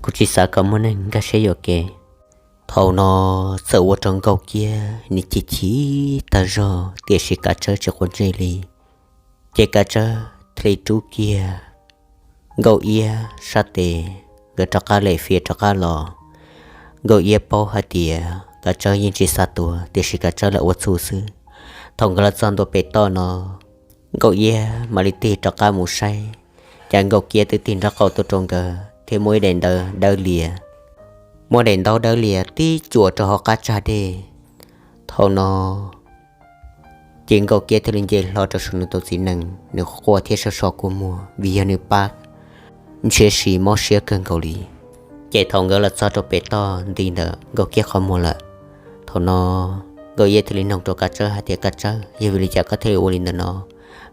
Kuv tsis xav kom muaj neeg nkag siab yuam kev. Thaum no txawm ua rau Nkauj Kiab nws chim chim tag zog tiam sis Kav Tsawb tsis quav ntsej li. Ces Kav Tsawb thiaj li rub kiag Nkauj Iab sab tes, nkawd rov qab lem fias rov qab los. Nkauj Iab paub hais tias Kav Tsawb yeej tsis xav tuag tiam sis Kav Tsawb lam ua txuj xwb. Thaum nkawd los txog ntua pem toj no, Nkauj Iab mam li tig rov qab mus saib, cas Nkauj Kiab twb tig nraub qaum tuaj rau nkawd thiab muab ib daim ntawv dawb lias, muab daim ntaub dawb lias tib cuam rau hauv qab tsag dej. Thaum no ces Nkauj Kiab thiaj li nce hlo rau saum nws tus txiv nees, nws quaj thiab sawv so kua muag vim yog nws pab Ntshiab Si mob siab kawg nkaus li. Ces thaum nkawd los txog rau pem toj nti ntawm Nkauj Kiab qhov muag lawm, thaum no Nkauj Iab thiaj li noog rau Kav Tsawb hais tias, Kav Tsawb, yog vim li cas koj thiaj li ua li ntawm no?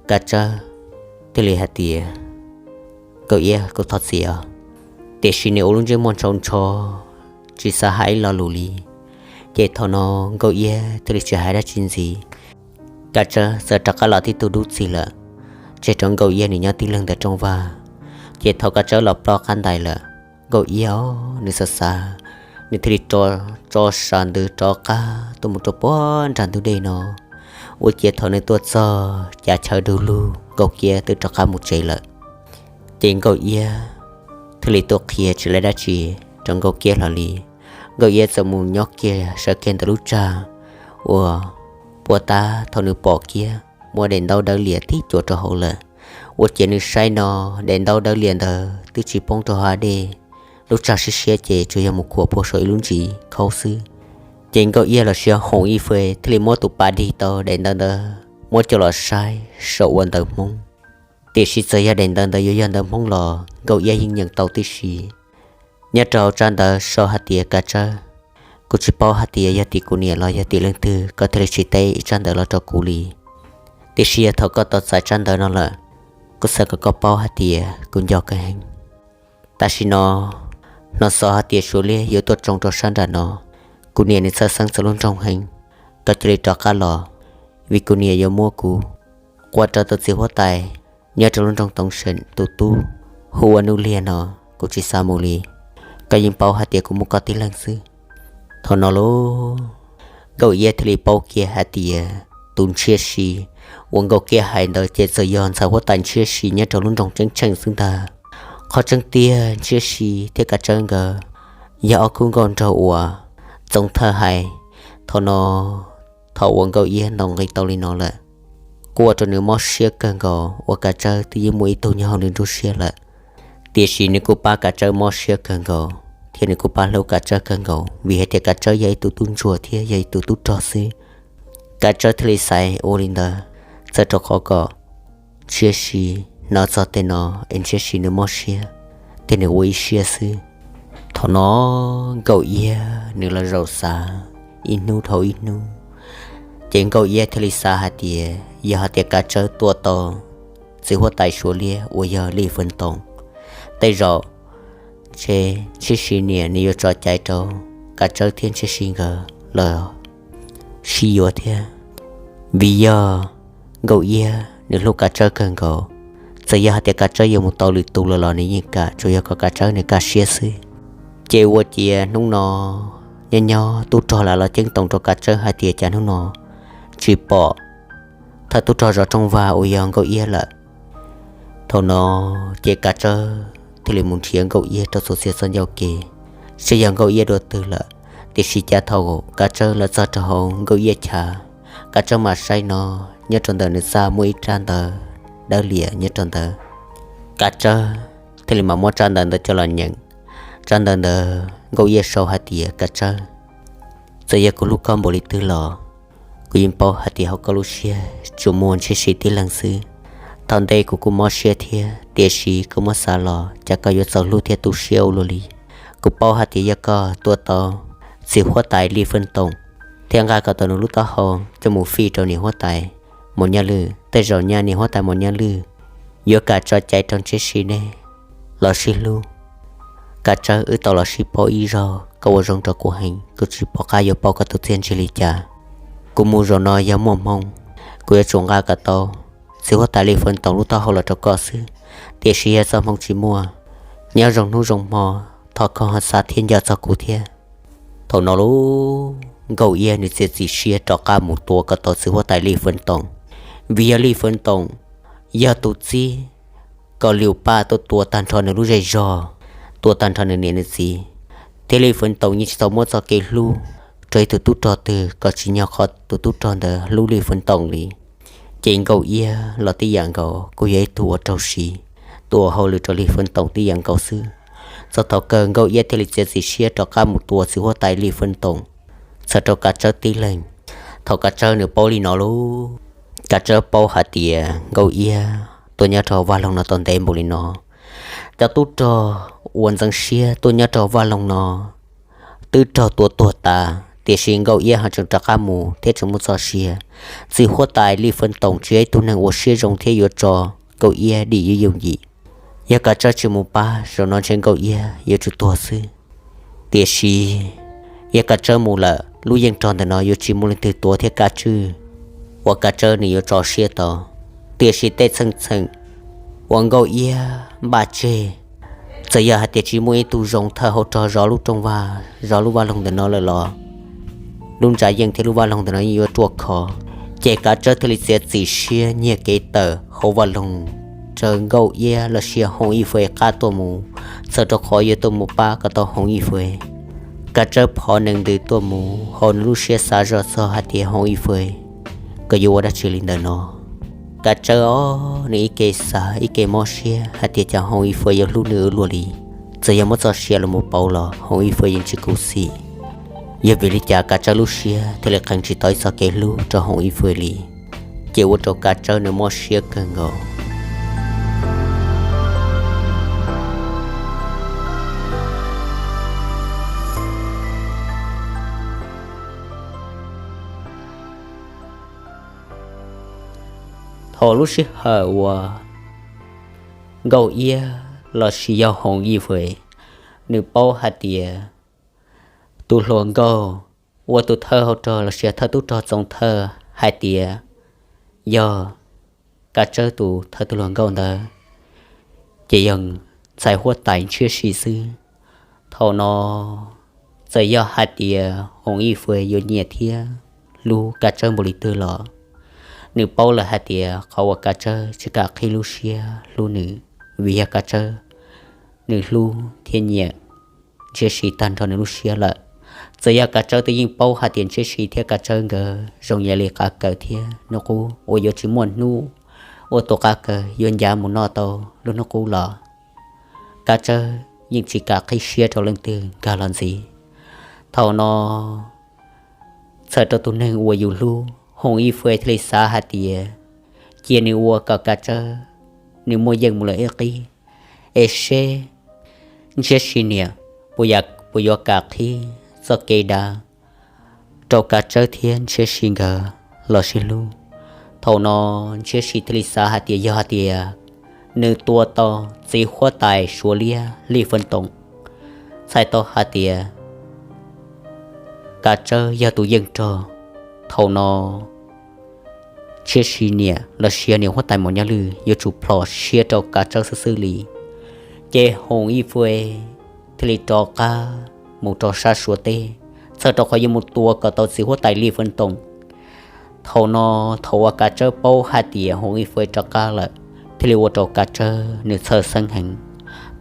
Kav Tsawb thiaj li hais tias, Nkauj Iab, kuv thov txim os. Tiam sis nws ua lub ntsej muag ntshaus ntsho, tsis xav hais ib lo lus li. Ces thaum no Nkauj Iab thiaj li tsis hais dab tsi ntxiv. Kav Tsawb txawm rov qab los tib tug dub txig lawm, tseg rau Nkauj Iab nws nyob tib leeg ntawm rooj vag. Ces thaum Kav Tsawb los ploj qab ntais lawm, Nkauj Iab nws xav xav, nws thiaj li rov tso sam ntws rov qab tuaj mus rau puag nram ntug dej no. Ua ciav thaum nws tuaj txog cav chaw du lug, Nkauj Iab twb rov qab mus tsev lawm. Ces Nkauj Iab thiaj li tuaj qhia tsis laib dab tsi rau Nkauj Iab hlo li. Nkauj Iab txawm mus nyob kiag sawv kiag ntawm lub tsag uas puag ta, thaum nws pom kiag muaj daim ntaub dawb lias tib cuam rau hauv lawm. Ua ciav nws saib no, daim ntaub dawb lias ntawd twb tsis poob rau hauv dej, lub tsag siab siab ces tsuas yog mus khuam puag saum ib lub ntsis khaub xwb. Ces Nkauj Iab los sis hoom ib fes thiaj li muab tus pas dig tau daim ntawv ntawd muab coj los saib saum ua ntawv Hmoob. Tiam sis txawm yog daim ntawv ntawd yuav yog ntawv Hmoob los Nkauj Iab yeej nyeem tau tib si. Nyob rau tsab ntawv sau hais tias, Kav Tsawb, kuv tsis paub hais tias yog tim kuv niam los yog tim leej twg koj thiaj li tsis teb tsab ntawv los rau kuv li. Tiam sis yog thaum koj tau txais tsab ntawv no lawm, kuv xav kom koj paub hais tias kuv nco koj heev. Tam sim no, hnov xov hais tias Suav liab yuav tuaj tsoo rau sab nram no. Kuv niam nws txhawj xeeb txog lub nroog heev, koj cia li rov qab los, vim kuv niam yuav muab kuv qua rau tus txiv huab tais nyob rau lub nroog Toov Seem tus tub hu ua Nuj Liag no, kuv tsis xav mus li. Koj yeej paub hais tias kuv muaj koj tib leeg xwb. Thaum no lauj, Nkauj Iab thiaj li paub kiag hais tias tus Ntshiab Si uas Nkauj Iab hais ntawd ces txawm yog ntxhais huab tais Ntshiab Si nyob rau lub nroog Ceeb Tsheej xwb ntag. Qhov tseeb tiag Ntshiab Si thiab Kav Tsawb nkawd yog ob khub nkauj nraug uas Txoov Thawj hais. Thaum no thaum uas Nkauj Iab ntaus nqi tau li no lawm, kuj ua rau nws mob siab kawg nkaus uas Kav Tsawb twb yeej muaj ib tug nyob hauv nws nruab siab lawm. Tiam sis nws kuj pab Kav Tsawb mob siab kawg nkaus thiab nws kuj pab hlub Kav Tsawb kawg nkaus vim hais tias Kav Tsawb yog ib tug tub ntsuag thiab yog ib tug tub rog xwb. Kav Tsawb thiaj li xaiv ua li ntawd, txawm rau qhov kom Ntshiab Si hnov txog tej no es Ntshiab Si nws mob siab thiab nws ua ib siab xwb. Thaum no Nkauj Iab nws los zaum xav ib hnub dhau ib hnub, ces Nkauj Iab thiaj li xav hais tias yog hais tias Kav Tsawb tua tau txiv huab tais Suav liab uas yog Lij Feeb Toom, tej zaum ntshe Ntshiab Si niam nws yuav tso cai rau Kav Tsawb thiab Ntshiab Si nkawd los sib yuav thiab. Vim yog Nkauj Iab nws hlub Kav Tsawb kawg nkaus, txawm yog hais tias Kav Tsawb yuav mus tau lwm tus lawm los nws yeej kam, tsuas yog kom Kav Tsawb nws kaj siab xwb. Ces ua ciav hnub no nyob nyob tub rog lam los ceeb toom rau Kav Tsawb hais tias cas hnub no tsis pom thawj tub rog zov rooj vag uas yog Nkauj Iab lawm. Thaum no ces Kav Tsawb thiaj li mus nrhiav Nkauj Iab rau txhua txhia txoj ncauj kev, saib yog Nkauj Iab dua twg lawm. Tiam sis cas thaum Kav Tsawb los txog rau hauv Nkauj Iab chav, Kav Tsawb mam saib no, nyob rau ntawm nws txaj muaj ib rab ntawv dawb lias nyob rau ntawd. Kav Tsawb thiaj li mam muab rab ntawv ntawd coj los nyeem. Rab ntawv ntawd Nkauj Iab sau hais tias, Kav Tsawb, txawm yog kuv hlub koj npaum li twg los kuv yeej paub hais tias hauv koj lub siab tsuas muaj Ntshiab Si tib leeg xwb. Thaum ntej kuv kuj mob siab thiab, tiam sis koj muab xav los cas koj yuav txaus hlub thiab tu siab ua luaj li. Kuv paub hais tias yog koj tua tau txiv huab tais Lij Feeb Toom thiab nqa kom tau nws lub taub hau coj mus fij rau niam huab tais Maum Nyaj Lwj, tej zaum nyaj niam huab tais Maum Nyaj Lwj yuav kam tso cai rau Ntshiab Si nej los sib hlub. Kav Tsawb, wb tau los sib paub ib zaug, koj ua zoo rau kuv heev, kuv tsis pom qab yuav pauj koj tus txiaj ntsig li cas. Kuv mus zaum no yog muaj hmoo, kuv yuav tsum nqa kom tau txiv huab tais Lij Feeb Toom lub taub hau los rau koj xwb. Tiam sis yog txoj hmoo tsis muaj, nyob zoo hnub zoo hmo, thov koj ho xav thiab nco txog kuv thiab. Thaum no lauj, Nkauj Iab nws txiav txim siab rov qab mus tua kom tau txiv huab tais Lij Feeb Toom, vim yog Lij Feeb Toom yog tus txib kom Liu Paj tuaj tua tag nrho nws lub zej zog, tua tag nrho nws niam nws txiv, thiab Lij Feeb Toom yeej tsis tau muab txoj kev hlub rau ib tug tub rog twg kom tsim nyog qhov tus tub rog ntawd hlub Lij Feeb Toom li. Ces Nkauj Iab los tib yam nkaus kuj yog ib tug uas raug siv, tua hauj lwm rau Lij Feeb Toom tib yam nkaus xwb. Txog thaum kawg Nkauj Iab thiaj li txiav txim siab rov qab mus tua txiv huab tais Lij Feeb Toom, txhawm rau Kav Tsawb tib leeg. Thaum Kav Tsawb nws paub li no lauj, Kav Tsawb paub hais tias Nkauj Iab tuaj nyob rau vaj loog no tau ntev npaum li no, cov tub rog uas ntxeev siab tuaj nyob rau vaj loog no twb raug tua tuag tas, Tiam sis Nkauj Iab ho tseem rov qab mus thiab tseem muaj txoj sia. Txiv huab tais Lij Feeb Toom tsis yog ib tug neeg uas siab zoo thiab yuav tso Nkauj Iab dim yooj yim. Yog Kav Tsawb tsis mus pab, zaum no ntshe Nkauj Iab yuav tsum tuag xwb. Tiam sis yog Kav Tsawb mus lawm, lub yeej rog ntawm no yuav tsis muaj leej twg tuav thiab kav tswj uas Kav Tsawb nws yuav tso siab tau. Tiam sis tej txheej txheem uas Nkauj Iab npaj tseg, txawm yog hais tias tsis muaj ib tug zoo thawj hauv rog zov lub rooj vag, zov lub vaj loog ntawm no lawm los lub ntsa yeej thiab lub vaj loog ntawm no yeej yuav ruaj khov. Ces Kav Tsawb thiaj li txiav txim siab nyiag kev tawm hauv vaj loog raws Nkauj Iab los sis Hoom Ib Fwj qab tuaj mus, txhawm rau qhov yuav tuaj mus pab kom tau Hoom Ib Fwj. Kav Tsawb phov nees ntws tuaj mus, hauv nws lub siab xav zoj txog hais tias Hoom Ib Fwj, koj yuav ua dab tsi li ntawm no? Kav Tsawb os, nws ib ke xav ib ke mob siab hais tias cas Hoom Ib Fwj yuav hlub nws ua luaj li. Txawm yog muab txoj sia los mus pauv los Hoom Ib Fwj yeej tsis khuv xim. Yog vim li cas Kav Tsawb lub siab thiaj li qee tsis tau ib txoj kev hlub rau Hoom Ib Fwj li, ces ua rau Kav Tsawb nws mob siab kawg nkaus. Thaum lub sij hawm uas Nkauj Iab los sis yog Hoom Ib Fwj, nws paub hais tias tus hluas nkauj ua tus thawj hauv rog los sis thawj tub rog txoov thawj hais tias yog Kav Tsawb tus thawj tus hluas nkauj ntawd, ces yog ntxhais huab tais Ntshiab Si xwb. Thaum no txawm yog hais tias Hoom Ib Fwj yuav nyiam thiab hlub Kav Tsawb npaum li twg los nws paub lawm hais tias qhov uas Kav Tsawb tsis kam qhib lub siab hlub nws, vim yog Kav Tsawb nws hlub thiab nyiam Ntshiab Si tag nrho nws lub siab lawm. Txawm yog Kav Tsawb twb yeej paub hais tias Ntshiab Si thiab Kav Tsawb nkawd zoo yam li qav kaws thiab hnub qub uas yuav tsis muaj hnub uas tus qav kaws yuav ncav mus noj tau lub hnub qub los Kav Tsawb yeej tsis kam qhib siab rau leej twg nkag los ntxiv. Thaum no txhawm rau tus neeg uas yus hlub, Hoom Ib Fwj thiaj li xav hais tias cia nws ua kom Kav Tsawb nws muaj yeej mus lawm ib qib, es seb Ntshiab Si niam puas yuav kam qhib txoj kev dav rau Kav Tsawb thiab Ntshiab Si nkawd los sib hlub. Thaum no Ntshiab Si thiaj li xav hais tias yog hais tias nws tua tau txiv huab tais Suav Liab Lij Feeb Toom, txhais tau hais tias Kav Tsawb yog tus yeej rog, thaum no Ntshiab Si niam los sis niam huab tais Maum Nyaj Lwj yuav tsum plhom siab rau Kav Tsawb xwb xwb li. Ces Hoom Ib Fwj thiaj li rov qab mus rau sab Suav teb, txhawm rau qhov yuav mus tua kom tau txiv huab tais Lij Feeb Toom. Thaum no, thaum uas Kav Tsawb paub hais tias Hoom Ib Fwj rov qab lawm, thiaj li ua rau Kav Tsawb nws txhawj xeeb heev.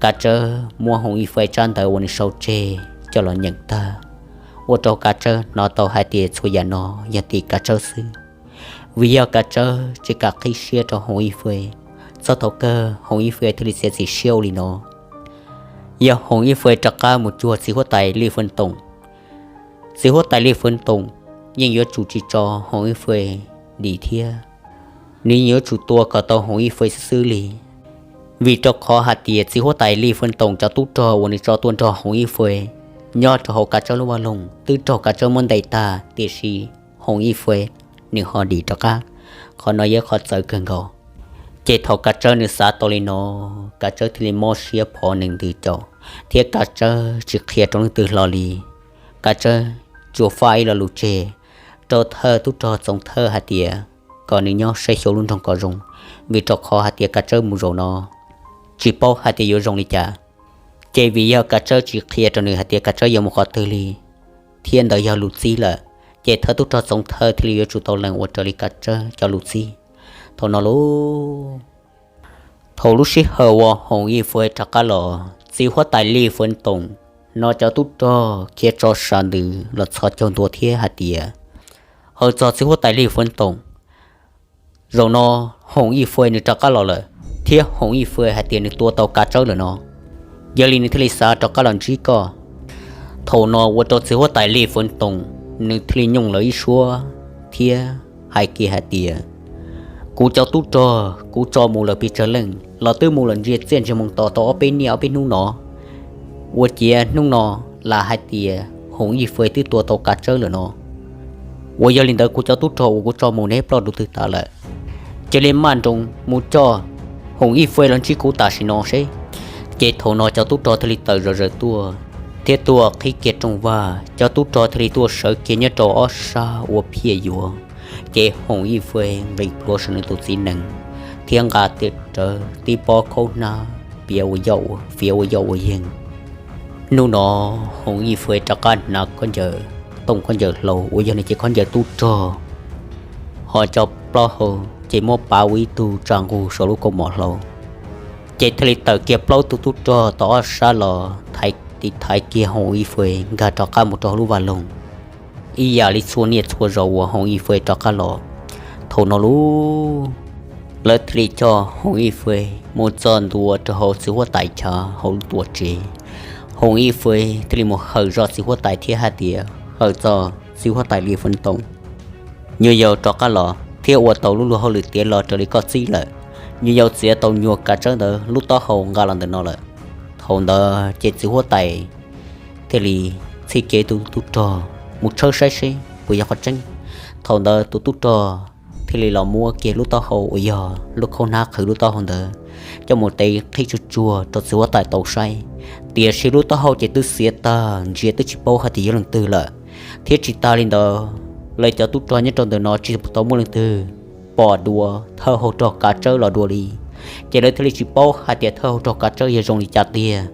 Kav Tsawb muab Hoom Ib Fwj tsab ntawv uas nws sau tseg coj los nyeem tag, ua rau Kav Tsawb hnov tau hais tias txhua yam no yog tim Kav Tsawb xwb, vim yog Kav Tsawb tsis kam qhib siab rau Hoom Ib Fwj. Txog thaum kawg Hoom Ib Fwj thiaj li txiav txim siab ua li no. Yog Hoom Ib Fwj rov qab mus cuag txiv huab tais Lij Feeb Toom, txiv huab tais Lij Feeb Toom yeej yuav tsum tsis tso Hoom Ib Fwj dim thiab, nws yeej yuav tsum tua kom tau Hoom Ib Fwj xwb xwb li. Vim rau qhov hais tias txiv huab tais Lij Feeb Toom cov tub rog uas nws tso tuaj nrog Hoom Ib Fwj nyob rau hauv Kav Tsawb lub vaj loog twb raug Kav Tsawb muab ntes tag, tiam sis Hoom Ib Fwj nws ho dim rov qab. Qhov no yog qhov txawv kawg nkaus. Ces thaum Kav Tsawb nws xav tau li no, Kav Tsawb thiaj li mob siab phov nees ntws caum, thiab Kav Tsawb tsis qhia rau leej twg hlo li. Kav Tsawb tsuas faj ib lo lus tseg rau thawj tub rog txoov thawj hais tias kom nws nyob saib xyuas lub nroog kom zoo, vim rau qhov hais tias Kav Tsawb mus zaum no tsis paub hais tias yuav zoo li cas. Ces vim yog Kav Tsawb tsis qhia rau nws hais tias Kav Tsawb yuav mus qhov twg li, thiab ntawd yog lus txib lawm, ces thawj tub rog txoov thawj thiaj li yuav tsum tau lees ua raws li Kav Tsawb cov lus txib. Thaum no lauj, thaum lub sij hawm uas Hoom Ib Fwj rov qab los, txiv huab tais Lij Feeb Toom no cov tub rog khiav tso sam ntws los txhos caug ntua thiab hais tias, hawm txog txiv huab tais Lij Feeb Toom, zaum no Hoom Ib Fwj nws rov qab los lawm, thiab Hoom Ib Fwj hais tias nws tua tau Kav Tsawb lawm no, yog li nws thiaj li xav rov qab los ntsib koj. Thaum no ua rau txiv huab tais Lij Feeb Toom nws thiaj li nyooj lawv ib suab thiab hais kiag hais tias, kuv cov tub rog kuv tso mus lawm pes tsawg leej los twb mus lawm ntsia txiaj ntsia moo tos tau ob peb niaj ob peb hnub no. Ua ciav hnub no lam hais tias Hoov Ib Fwj twb tua tau Kav Tsawb lawm no. Uas yog li ntawd kuv cov tub rog uas kuv tso mus neb ploj dua twg tas lawm? Cia li maj nroos mus coj Hoov Ib Fwj los ntsib kuv tam sim no seb. Ces thaum no cov tub rog thiaj li tawm zom zaws tuaj thiab tuaj qhib kiag rooj vag, cov tub rog thiaj li tuaj sawv kiag nyob rau ob sab ua phiaj yuav. Ces Hoov Ib Fwj nqis plhuav saum nws tus txiv nees thiab nqa rawv tib pob khaub hnab piav ua yoj ua, fiav ua yoj ua yeeg. Hnub no Hoov Ib Fwj rov qab hnav khaub ncaws, tooj khaub ncaws hlau uas yog nws cev khaub ncaws tub rog, ho cov plaub hau ces muab pav ua ib tug tsa nqug saum lub kaus mom hlau. Ces thiaj li tawm kiag plaub tug tub rog tau ob sab los thaiv, tiv thaiv kiag Hoov Ib Fwj nkag rov qab mus rau hauv lub vaj loog, ib yam li txhua niaj txhua zaus uas Hoov Ib Fwj rov qab los. Thaum no lub, lawv thiaj li coj Hoov Ib Fwj mus txog ntua rau hauv txiv huab tais chav hauv lub tuam tsev. Hoov Ib Fwj thiaj li mus hawm zog txiv huab tais thiab hais tias, Hawm txog txiv huab tais Lis Fwj Toom, nyuam yaus rov qab los thiab ua tau lub luag hauj lwm tiav los raws li koj txib lawm. Nyuam yaus txiav tau nyuag Kav Tsawb ntawd lub taub hau nqa los ntawm no lawm. Thaum ntawd ces txiv huab tais thiaj li txhij kiag tus tub rog mus tshawb saib seb puas yog qhov tseeb. Thaum ntawd tus tub rog thiaj li los muab kiag lub taub hau uas yog lub khaub hnab qhwv lub taub hau ntawd coj mus tev qhib tsuag tsuag rau txiv huab tais tau saib. Tiam sis lub taub hau ces twb xiav tag ntsia twb tsis paub hais tias yog leej twg lawm. Thiab tsis tas li ntawd, lawv cov tub rog nyob rau ntawm no tsis tau muaj leej twg pom dua thawj hauv rog Kav Tsawb los dua li, ces lawv thiaj li tsis paub hais tias thawj hauv rog Kav Tsawb yog zoo li cas tiag.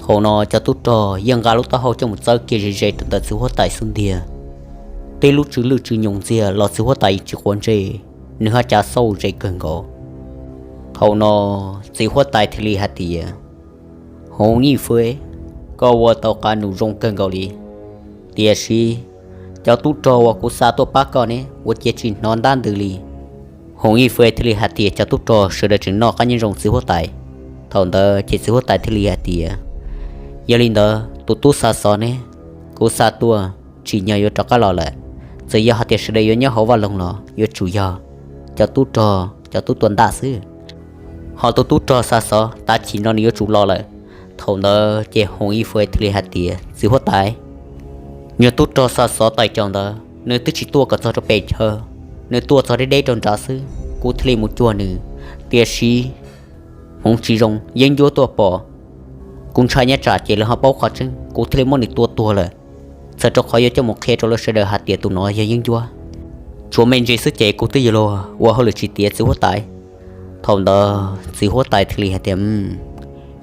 Thaum no cov tub rog yeej nqa lub taub hau coj mus txawb kiag ze ze rau ntawm txiv huab tais xub ntiag. Tej lub tsw lwj tsw nyoos ntxiag los txiv huab tais tsis quav ntsej, nws haj cav xauj ze kawg nkaus. Thaum no txiv huab tais thiaj li hais tias, Hoov Ib Fwj, koj ua tau qab num zoo kawg nkaus li, tiam sis cov tub rog uas kuv xa tuaj pab koj ne ua cas tsis hnov ntab ntws li? Hoov Ib Fwj thiaj li hais tias cov tub rog sawv daws tseem noj qab nyob zoo txiv huab tais. Thaum ntawd ces txiv huab tais thiaj li hais tias, Yog li ntawd tus tub xa xov ne, kuv xa tuaj tsim nyog yuav rov qab los lawm. Txawm yog hais tias sawv daws yuav nyob hauv vaj loog los yuav tsum yog cov tub rog, cov tub tua ntaj xwb. Ho tus tub rog xa xov tav chim no nws yuav tsum los lawm. Thaum ntawd ces Hoov Ib Fwj thiaj li hais tias, Txiv huab tais, nyuag tub rog xa xov tais caus ntawd nws twb tsis tuaj kom txog rau pem chaw, nws tuaj txog deb deb rau nrad xwb, kuv thiaj li mus cuag nws. Tiam sis hmoov tsis zoo yeeb ncuab tuaj pom, kuv ntshai nyab tsam ces lawv ho paub qhov tseeb, kuv thiaj li muab nws tua tuag lawm. Txawm rau qhov yuav coj mus qhia rau lawv sawv daws hais tias tus no yog yeeb ncuab, tshuav me ntsis xwb ces kuv twb yuav luag ua hauj lwm tsis tiav, txiv huab tais. Thaum ntawd txiv huab tais thiaj li hais tias,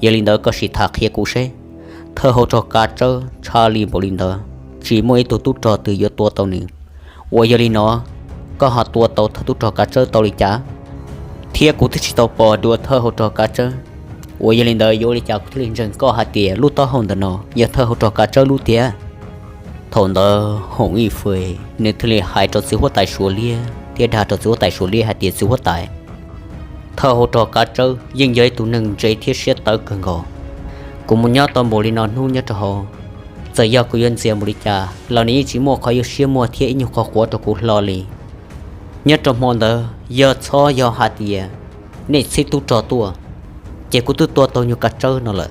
Yog li ntawd koj sim tham qhia kuv seb, thawj hauv rog Kav Tsawb tshaj li npaum li ntawd, tsis muaj ib tug tub rog twg yuav tua tau nws. Uas yog li no, koj ho tua tau thawj tub rog Kav Tsawb tau li cas? Thiab kuv twb tsis tau pom dua thawj hauv rog Kav Tsawb. Uas yog li ntawd yuav ua li cas kuv thiaj li ntseeg koj hais tias lub taub hau ntawm no yog thawj hauv rog Kav Tsawb lub tiag? Thaum ntawd Hoov Ib Fwj nws thiaj li hais rau txiv huab tais Suav Liab thiab dag rau txiv huab tais Suav Liab hais tias, Txiv huab tais, thawj hauv rog Kav Tsawb yeej yog ib tug neeg ntse thiab siab tawv kawg nkaus. Kuv mus nyob tau npaum li no hnub nyob rau hauv, txawm yog kuv yuav ntxias npaum li cas los nws yeej tsis muaj qhov yuav siab muag thiab ib nyuag qhov quav rau kuv hlo li. Nyob rau hmo ntawd yog txhob yog hais tias nej txhib tub rog tuaj, ces kuv twb tua tau nyuag Kav Tsawb no lawm.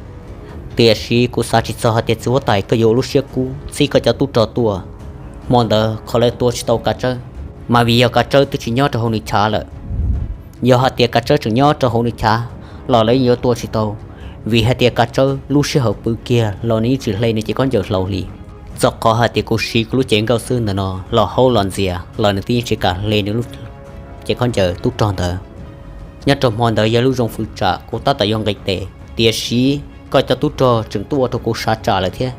Tiam sis kuv xav tsis txog hais tias txiv huab tais koj yuav ua lub siab kub txhib koj cov tub rog tuaj. Hmo ntawd qhov lawv tua tsis tau Kav Tsawb, mas vim yog Kav Tsawb twb tsis nyob rau hauv nws chav lawm. Yog hais tias Kav Tsawb tseem nyob rau hauv nws chav los lawv yeej yuav tua tsis tau, vim hais tias Kav Tsawb lub sij hawm pw kiag los nws yeej tsis hle nws cev khaub ncaws hlau li. Txog qhov hais tias kuv siv kuv lub cev nkauj xwb ntawm no los haub los ntxias los nws twb yeej tsis kam hle nws lub cev khaub ncaws tub rog ntawd. Nyob rau hmo ntawd yog lub zoo fwv tsam kuv tab tom yuav nqis tes, tiam sis koj cov tub rog tseem tuaj ua rau kuv sav tsam lawm thiab.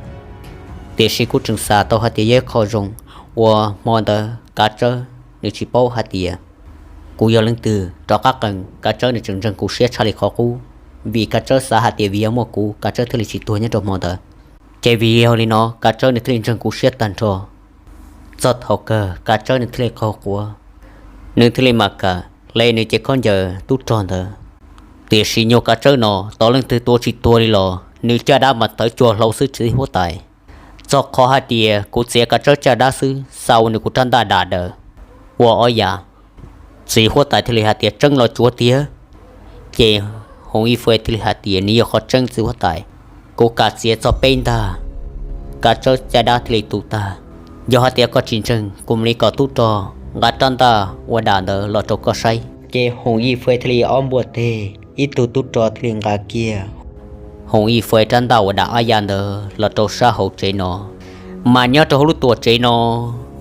Tiam sis kuv tseem xav tau hais tias yog ib qho zoo uas hmo ntawd Kav Tsawb nws tsis paub hais tias kuv yog leej twg rov qab qees. Kav Tsawb nws tseem ntseeg kuv siab tshaj li qhov qub, vim Kav Tsawb xav hais tias vim yog muaj kuv Kav Tsawb thiaj li tsis tuag nyob rau hmo ntawd. Ces vim yog li no Kav Tsawb nws thiaj li ntseeg kuv siab tag nrho. Txog thaum kawg Kav Tsawb nws thiaj li qaug quav, nws thiaj li mam kam hle nws cev khaub ncaws tub rog ntawd. Tiam sis nyuag Kav Tsawb no tos leej twg tua tsis tuag li los nws caj dab mas tawv cuag hlau xwb txiv huab tais. Txog qhov hais tias kuv txiav Kav Tsawb caj dab xwb xa ua nws kuv rab ntaj dam daws ua ob yam. Txiv huab tais thiaj li hais tias tseeb los tsuav tiag. Ces Hoov Ib Fwj thiaj li hais tias nws yog qhov tseeb txiv huab tais, kuv kam txiav txog peb ntag. kav tsawb caj dab thiaj li tu tag. Yog hais tias koj tsis ntseeg, kuv mam li kom tub rog nqa rab ntaj ua dam ntawd los rau koj saib. Ces Hoom Yij Fais thiaj li ob npuaj teg, ib tug tub rog thiaj li nqa kiag Hoom Yij Fais rab ntaj uas dam ob yav ntawd los rau sab hauv tsev no. Mas nyob rau hauv lub tuam tsev no,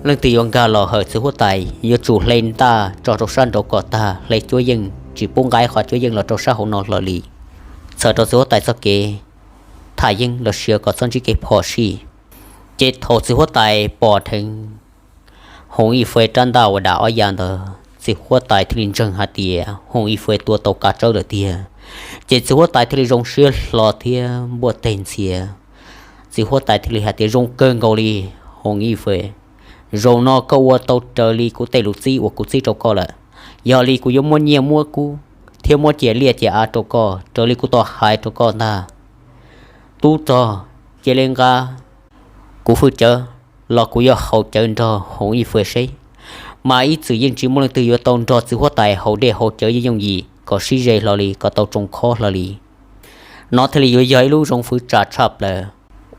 leej twg yuav nkag los hawm txiv huab tais yuav tsum hle ntaj tso rau sab nraud kom tag, hle cuab yeej, tsis pub nqa qhov cuab yeej los rau sab hauv no hlo li. Txhawm rau txiv huab tais txoj kev tham yeeb los sis kom txhob ntsib kev phom sij. Ces thaum txiv huab tais pom dheev Hoom Yij Fais rab ntaj uas dam ob yav ntawd, txiv huab tais thiaj li ntseeg hais tias Hoom Yij Fais tua tau kav tsawb lawm tiag. Ces txiv huab tais thiaj li zoo siab hlo thiab npuaj teg ntxhias. Txiv huab tais thiaj li hais tias, zoo kawg nkaus li, Hoom Yij Fais, zaum no koj ua tau raws li kuv tej lus txib uas kuv txib rau koj lawm. Yog li kuv yuav muab nyiaj muab kub thiab muab ciam liaj ciam av rau koj raws li kuv tau hais rau koj ntag. Tub rog, cia li nqa kuv hwj cawv los kuv yuav haus cawv nrog Hoom Yij Fais seb. Mas ib txwm yeej tsis muaj leej twg yuav tau nrog txiv huab tais haus dej haus cawv yooj yooj yim kom sib ze hlo li, kom tau tsoo khob hlo li. No thiaj li yuav yog ib lub zoo fwv tsam tshaj plaws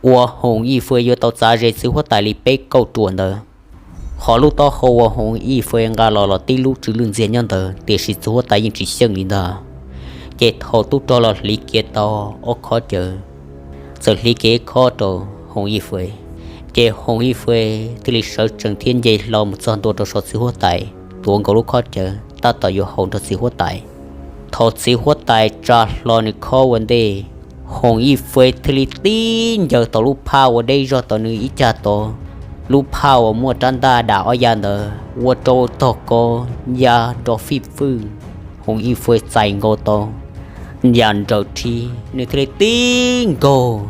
uas Hoom Yij Fais yuav tau txav ze txiv huab tais li peb kauj ruam ntawd. Qhov lub taub hau uas Hoom Yij Fais nqa los los tib lub tsw lwj ntxiag nyob ntawd, tiam sis txiv huab tais yeej tsis xyeej li ntag. Ces thaum tub rog los hliv kiag tau ob khob cawv, txawm hliv kiag ib khob rau Hoom Yij Fais, ces Hoom Yij Fais thiaj li sawv tsees thiab nce hlo mus txog ntua rau saum txiv huab tais, tuav nkaus lub khob cawv tab tom yuav haus nrog txiv huab tais. Thaum txiv huab tais tsa hlo nws khob ua ntej, Hoom Yij Fais thiaj li tib ncaws tau lub phaj uas deb zog tau nws ib cag tod, lub phaj uas muaj rab ntaj dam ob yav ntawd ua rau tog ko ya nrov fij fwj. Hoom Yij Fais txais nkaus tau yam nrawm rhi, nws thiaj li tib nkaug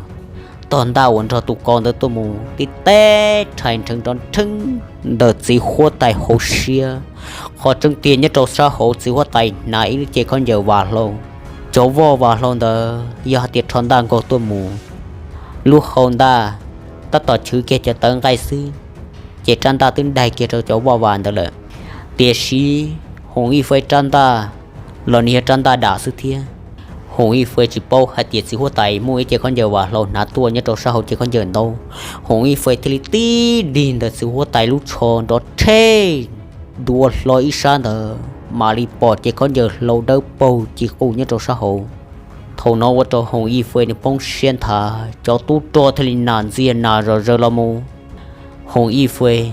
tog ntaj uas nrog tus ko ntawd tuaj mus tib teb rhais nrheev nrov nrheeb ntawm txiv huab tais hauv siab. Qhov tseeb tiag nyob rau sab hauv txiv huab tais hnav ib lub cev khaub ncaws vam hlau, cov voj vam hlau ntawd yog hais tias rho ntaj nkaug tuaj mus, lub hau ntaj tab tom chwv kiag cov tawv nqaij xwb, ces rab ntaj twb daig kiag rau cov voj vam ntawd lawm. Tiam sis Hoom Yij Fais rab ntaj los nws yog rab ntaj dam xwb thiab. Hoom Yij Fais tsis paub hais tias txiv huab tais muaj ib cev khaub ncaws vam hlau hnav tuaj nyob rau sab hauv cev khaub ncaws ntaub. Hoom Yij Fais thiaj li tib dig ntawm txiv huab tais lub tsho nrov rhe dua hlo ib sab ntawd, mam li pom cev khaub ncaws hlau dawb paug ci quj nyob rau sab hauv. Thaum no ua rau Hoom Yij Fais nws poob siab nthav, cov tub rog thiaj li nas ntxiag nas zom zaws los mus. Hoom Yij Fais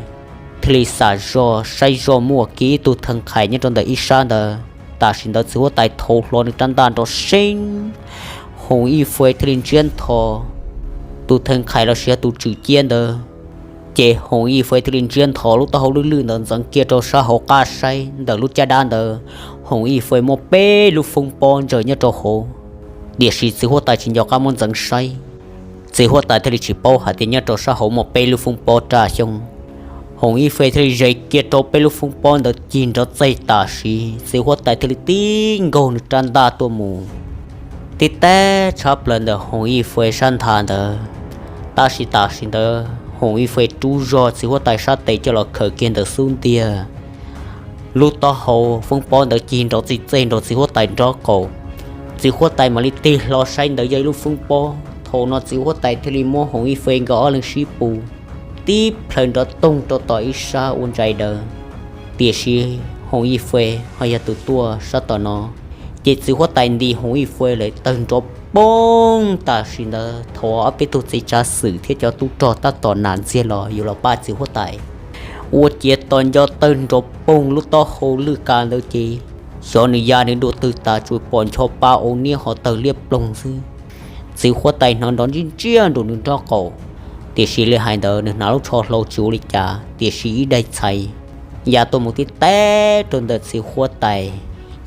thiaj li xam zoj saib zoj muaj kiag ib tug theev qhais nyob rau ntawm ib sab ntawd. Tam sim ntawd txiv huab tais thau hlo nws rab ntaj nrov seeb, Hoom Yij Fais thiaj li ntsiab ntho tus theev qhais los sis yog tus tswm ciab ntawd. Ces Hoom Yij Fais thiaj li ntsiab ntho lub taub hau lwj lwj ntawd ntxeev kiag rau sab hauv qab saib ntawm lub caj dab ntawd, Hoom Yij Fais muaj peb lub foob pob ntsaws nyob rau hauv. Tiam sis txiv huab tais tsis nco qab muab ntxeev saib. Txiv huab tais thiaj li tsis paub hais tias nyob rau sab hauv muaj peb lub foob pob raj xyoob. Hoom Yij Fais thiaj li zes kiag rau peb lub foob pob ntawd cig nrov txaig tam sim, txiv huab tais thiaj li tib nkaug nws rab ntaj tuaj mus tib teb tshab plaws ntawm Hoom Yij Fais sab nthav ntawd. Tab sis tam sim ntawd Hoom Yij Fais rub zog txiv huab tais sab tes coj los khaws kiag ntawm xub ntiag. Lub taub hau foob pob ntawd cig nrov txaig txaig nrog txiv huab tais nrob qaum. Txiv huab tais mam li tig hlo saib ntawd yog ib lub foob pob. Thaum no txiv huab tais thiaj li muab Hoom Yij Fais nkawd ob leeg sib pus tib plhaws nrov toog rau tom ib sab ua ntsais daws. Tiam sis Hoom Yij Fais ho yog tus tuaj sab tom no, ces txiv huab tais nti Hoom Yij Fais lawm tawg nrov poog tam sim ntawd. Thaum ob peb tug txiv tsav xwm thiab cov tub rog tab tom nas ntxiag los yuav los pab txiv huab tais, ua ciav tos nco tawg nrov poog lub taub hau lwj ka ntawd ces xyov nws ya nws dua twg tas tsuas pom ncho pa au niab ho tawg liab ploog xwb. Txiv huab tais hnov nrov ntsiag ntsiag nraum nws nrob qaum, tiam sis li hais ntawd nws hnav lub tsho hlau tsis ua li cas, tiam sis ib daig txhais ya tuaj mus tib teb rau ntawm txiv huab tais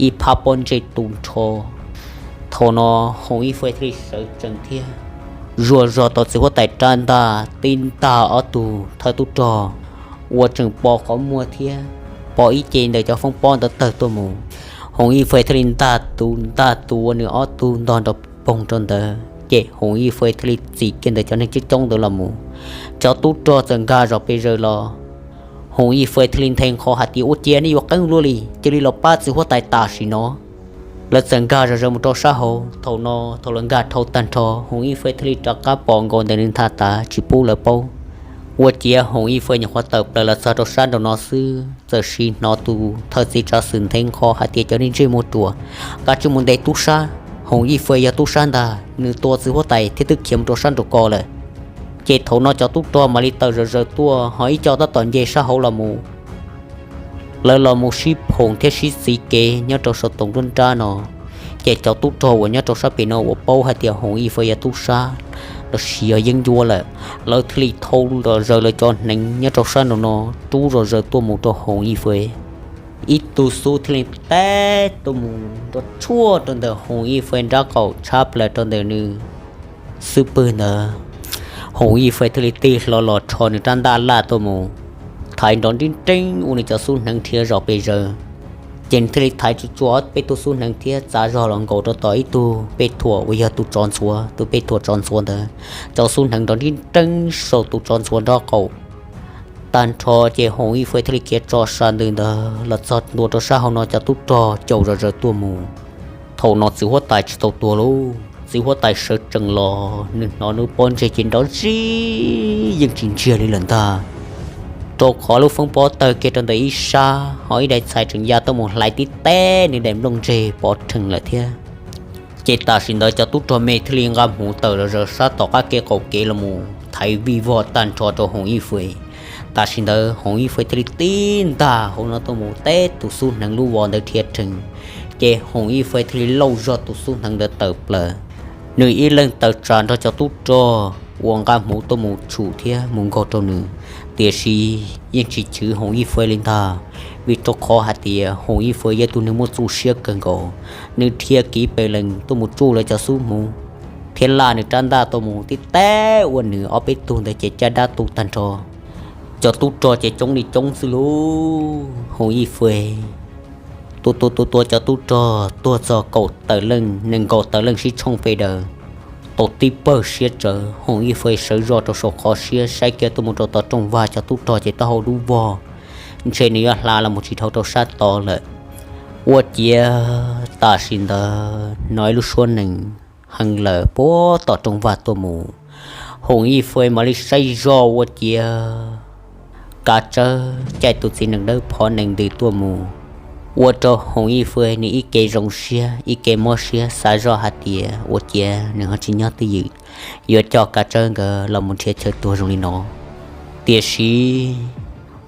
ib phab pob ntseg tu nrho. Thaum no Hoom Yij Fais thiaj li sawv tsees thiab zuaj zog tau txiv huab tais rab ntaj tib ntag ob tug thawj tub rog uas tseem pos qhov muag thiab pom ib ce ntawm cov foob pob ntawd tawg tuaj mus. Hoom Yij Fais thiaj li ntag tus ntag tus ua nws ob tug ntog nrov poog rau ntawd, ces Hoom Yij Fais thiaj li txis kiag ntawm cov neeg coob coob ntawd los mus. Cov tub rog txawm nkag zos pes zaws los, Hoom Yij Fais thiaj li nthe nqho hais tias, ua ciav nej yuav qeeb luaj li, cia li los pab txiv huab tais tam sim no. Lawv txawm nkag zom zaws mus rau sab hauv. Thaum no thaum lawv nkag dhau tag nrho, Hoov Ib Fwj thiaj li rov qab pom nkaus ntawm nws ntha tav tsis pub lawv paub. Ua ciav Hoov Ib Fwj nyuam qhuav tawm plaws los txog rau sab nraum no xwb, txawm sim hnov tus thawj txiv tsav xwm nthe nqho hais tias, cov niag ntsej muag ruam, kav tsij mus ntes tub sab. Hoov Ib Fwj yog tub sab ntag, nws tua txiv huab tais thiab twb khiav mus rau sab nraum ko lawm. Ces thaum no cov tub rog mam li tawm zom zaws tuaj, ho ib co tab tom nce sab hauv los mus. Lawv los mus sib phoom thiab sib txiv kev nyob rau saum toom nruab nrab no. Ces cov tub rog uas nyob rau sab pem no uas paub hais tias Hoov Ib Fwj yog tub sab los sis yog yeeb ncuab lawm, lawv thiaj li thau zom zaws lawv cov hneev nyob rau sab nraum no, rub zom zaws tuaj mus rau Hoov Ib Fwj. Ib tug xub thiaj li teb tuaj mus nrov tshuaj rau ntawm Hoov Ib Fwj nraub qaum tshab plaws rau ntawm nws xub pwg ntawd. Hoov Ib Fwj thiaj li tig hlo los rho nws rab ntaj laj tuaj mus, thaiv nrov nrib nreeb ua nws cov xub hneev rhiav zom pes zaws. Ces nws thiaj li thaiv tsuas tsuas ob peb tug xub hneev thiab txav zog los nkaus rau tom ib tug pej thuam uas yog tus tsov ntxhuav. Tus pej thuam tsov ntxhuav ntawd cov xub hneev nrov nrib nreeb saum tus tsov ntxhuav nraub qaum. Tag nrho ces Hoov Ib Fwj thiaj li khiav tso sa ntws ntawd los txog ntua rau sab hauv no, cov tub rog caum zom zaws tuaj mus. Thaum no txiv huab tais tsis tau tuag lauj, txiv huab tais sawv tsees los nws hnov nws pob ntseg ces nrov zib yeej tsis ntsiag li lawm ntag, rau qhov lub foob pob tawg kiag rau ntawm ib sab, ho ib daim txhais tseem ya tuaj mus hlais tib teb nws daim nplooj ntseg pov rhees lawm thiab. Ces tam sim ntawd cov tub rog me thiaj li nqa hmuv tawm zom zaws sab tom qab kev qaum kev los mus thaiv vij vog tag nrho rau Hoov Ib Fwj. Tam sim ntawd Hoov Ib Fwj thiaj li tib ntag hauv no tuaj mus teb tus xub hneev lub vos ntawd rhiav rhees, ces Hoov Ib Fwj thiaj li lauj zog tus xub hneev ntawd tawm plaws. Nws ib leeg tawm tsam nrog cov tub rog uas nqa hmuv tuaj mus tshum thiab mus nkaug rau nws, tiam sis yeej tsis chwv Hoov Ib Fwj li ntag, vim rau qhov hais tias Hoov Ib Fwj yog tus neeg muaj txuj siab kawg nkaus, nws dhia kiv pes lees tuaj mus tsuj lawv cov xub hmuv thiab laj nws rab ntaj tuaj mus tib teb ua nws ob peb tug ntawd ces caj dab tu tag nrho. Cov tub rog ces coob li coob xwb lauj, Hoov Ib Fwj tua tua tua tua cov tub rog tuag txog kaum tawm leej nees nkaum tawm leej sib tshooj pes daws. Tau tib pawg siab tsawv, Hoov Ib Fwj sawv zog rau saum qhov siab saib kiag tuaj mus rau tom rooj vag cov tub rog ces taub hau dub vog, ntshe nws yuav hla los mus tsis dhau rau sab tod lawm. Ua ciav tam sim ntawd hnov ib lub suab nees heev lawm puag tom rooj vag tuaj mus. Hoov Ib Fwj mam li saib zog ua ciav Kav Tsawb caij tus txiv nees dawb phov nees ntws tuaj mus, ua rau Hoov Ib Fwj nws ib ke zoo siab ib ke mob siab xav zoj hais tias ua ciav nws ho tsis nyob twj ywm, yuav coj Kav Tsawb nkawd los mus nrhiav chaw tuag zoo li no. Tiam sis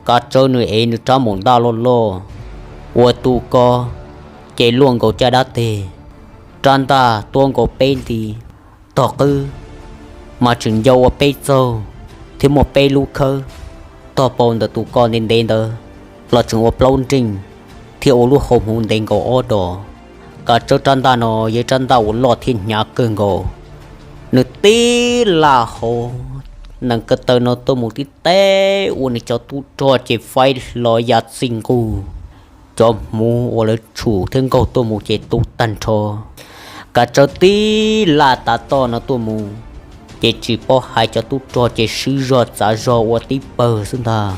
Kav Tsawb nws ev nws rab maum ntaj loj loj, ua tu ko ces luaj nkaus caj dab teg, rab ntaj tuab nkaus peb nti, tog qwb mas tseem ncau ua peb txaug thiab muaj peb lub khawb, tog paus ntawm tus ko ntev ntev ntawd los tseem ua plaub nreej thiab ua lub hau hmuv ntev nkaus ob dos. Kav Tsawb rab ntaj no yog ib rab ntaj uas loj thiab hnyav kawg nkaus. Nws tib laj hauv nees ko taw no tuaj mus tib teb ua nws cov tub rog ces faib hlo ya txij nqug. Cov hmuv uas lawv tshum thiab nkaug tuaj mus ces tu tag nrho. Kav Tsawb tib laj tav toj no tuaj mus, ces tsis paub hais cov tub rog ces swb zog txav zog ua tib pawg xwb ntag.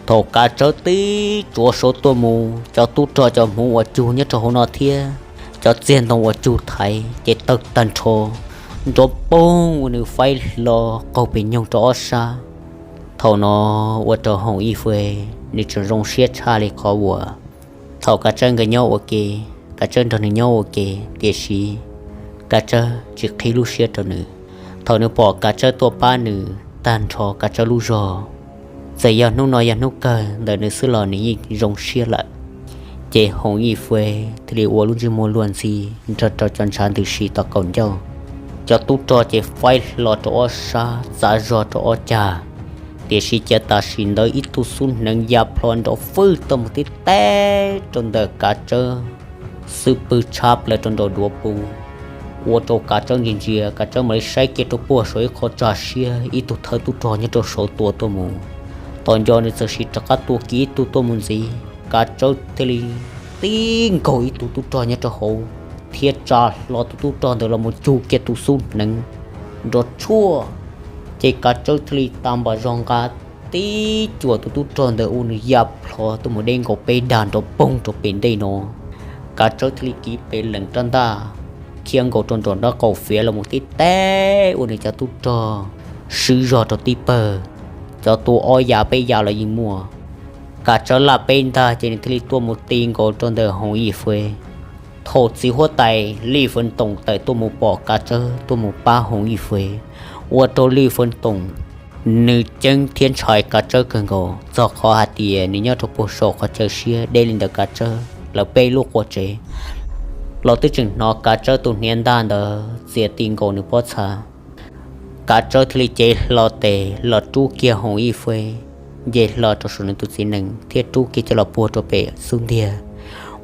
Thaum Kav Tsawb tib tsuav saud tuaj mus, cov tub rog cov hmuv uas cug nyob rau hauv no thiab cov txiag ntoo uas cug thaiv ces tawg tag nrho, nrov poog ua nws faib hlo qaug pes nyoog rau ob sab. Thaum no ua rau Hoov Ib Fwj nws tseem zoo siab tshaj li qhov uas thaum Kav Tsawb nkawd nyob ua ke, Kav Tsawb nrog nws nyob ua ke, tiam sis Kav Tsawb tsis qhib lub siab rau nws. Thaum nws pom Kav Tsawb tuaj pab nws tag nrho Kav Tsawb lub zog, txawm yog hnub no yog hnub kawg ntawm nws xwb los nws yeej zoo siab lawm. Ces Hoov Ib Fwj thiaj li ua lub ntsej muag luag ntxhi nrog rau cov ntshav ntws si tom kaum ncauj. Cov tub rog ces faib hlo rau ob sab txav zog rau ob cag, tiam sis cas tam sim ntawd ib tug xub hneev ya plho nrov fwj tuaj mus tib teb rau ntawm Kav Tsawb xub pwg tshab plaws rau nraum duav pus, ua rau Kav Tsawb ntsia ntsia, Kav Tsawb mam li saib kiag rau puag saum ib qho tsag siab ib tug thawj tub rog nyob rau saud tua tuaj mus. Tos nco nws txawm sim rov qab tua kiag ib tug tuaj mus ntxiv, Kav Tsawb thiaj li tib nkaug ib tug tub rog nyob rau hauv thiab tsa hlo tus tub rog ntawd los mus cug kiag tus xub hneev nrov tshuaj, ces Kav Tsawb thiaj li tag npam zog nqa tib cuam tus tub rog ntawd ua nws ya plho tuaj mus deb nkaus peb dag nrov poog rau pem ntej no. Kav Tsawb thiaj li kiv pes lees rab ntaj khiab nkaus rau nram nraub qaum fiav los mus tib teb ua nws cov tub rog swb zog rau tib pawg. Cov tua ob yav peb yav los yeej muaj. Kav Tsawb laj peb ntag ces nws thiaj li tuaj mus ti nkaus rau ntawm Hoov Yij Fwv. Thaum txiv huab tais Lij Fwv Toom tawm tuaj mus pom Kav Tsawb tuaj mus pab Hoov Yij Fwv, ua rau Lij Fwv Toom nws ceeb thiab ntshai Kav Tsawb kawg nkaus, txog qhov hais tias nws nyob rau puag saum qhov chaw siab deb li ntawm Kav Tsawb lawv peb lub qua tsev los twb tseem hnov Kav Tsawb tus hniav ntaj ntawd txiav ti nkaus nws pob txha. Kav Tsawb thiaj li cev hlo tes los rub kiag Hoov Yij Fwv, nce hlo rau saum nws tus txiv nees thiab rub kiag coj los puag rau pem xub ntiag.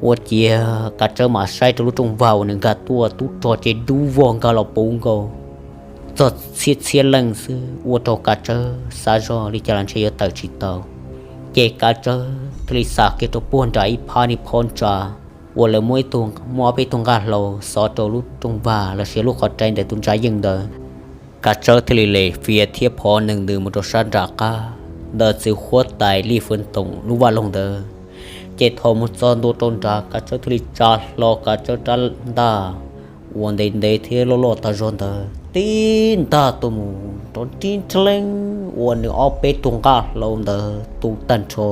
Ua ciav Kav Tsawb mam saib rau lub rooj vag uas nws nkag tuaj tub rog ces dub vog nkag los puv nkaus txog txhiab txhiab leej xwb, ua rau Kav Tsawb xav zoj li cas los ntshe yuav tawm tsis tau. Ces Kav Tsawb thiaj li xa kiag rau puag nram ib phab niag phab ntsa uas lawv muaj ib tug, muaj ob peb tug nqaj hlau xov rau lub rooj vag los sis lub qhov rai ntawm tus ntsa yeej ntawd. Kav Tsawb thiaj li lem fiav thiab phov nees ntws mus rau sab nram qab ntawm txiv huab tais Lij Fwv Toom lub vaj loog ntawd. Ces thaum mus txog ntua rau nrad, Kav Tsawb thiaj li tsa hlo Kav Tsawb rab ntaj uas ntev ntev thiab loj loj tag zog ntawd tib ntaj tuaj mus rau tib nrhleeb ua nws ob peb tug nqaj hlau ntawd tu tag nrho.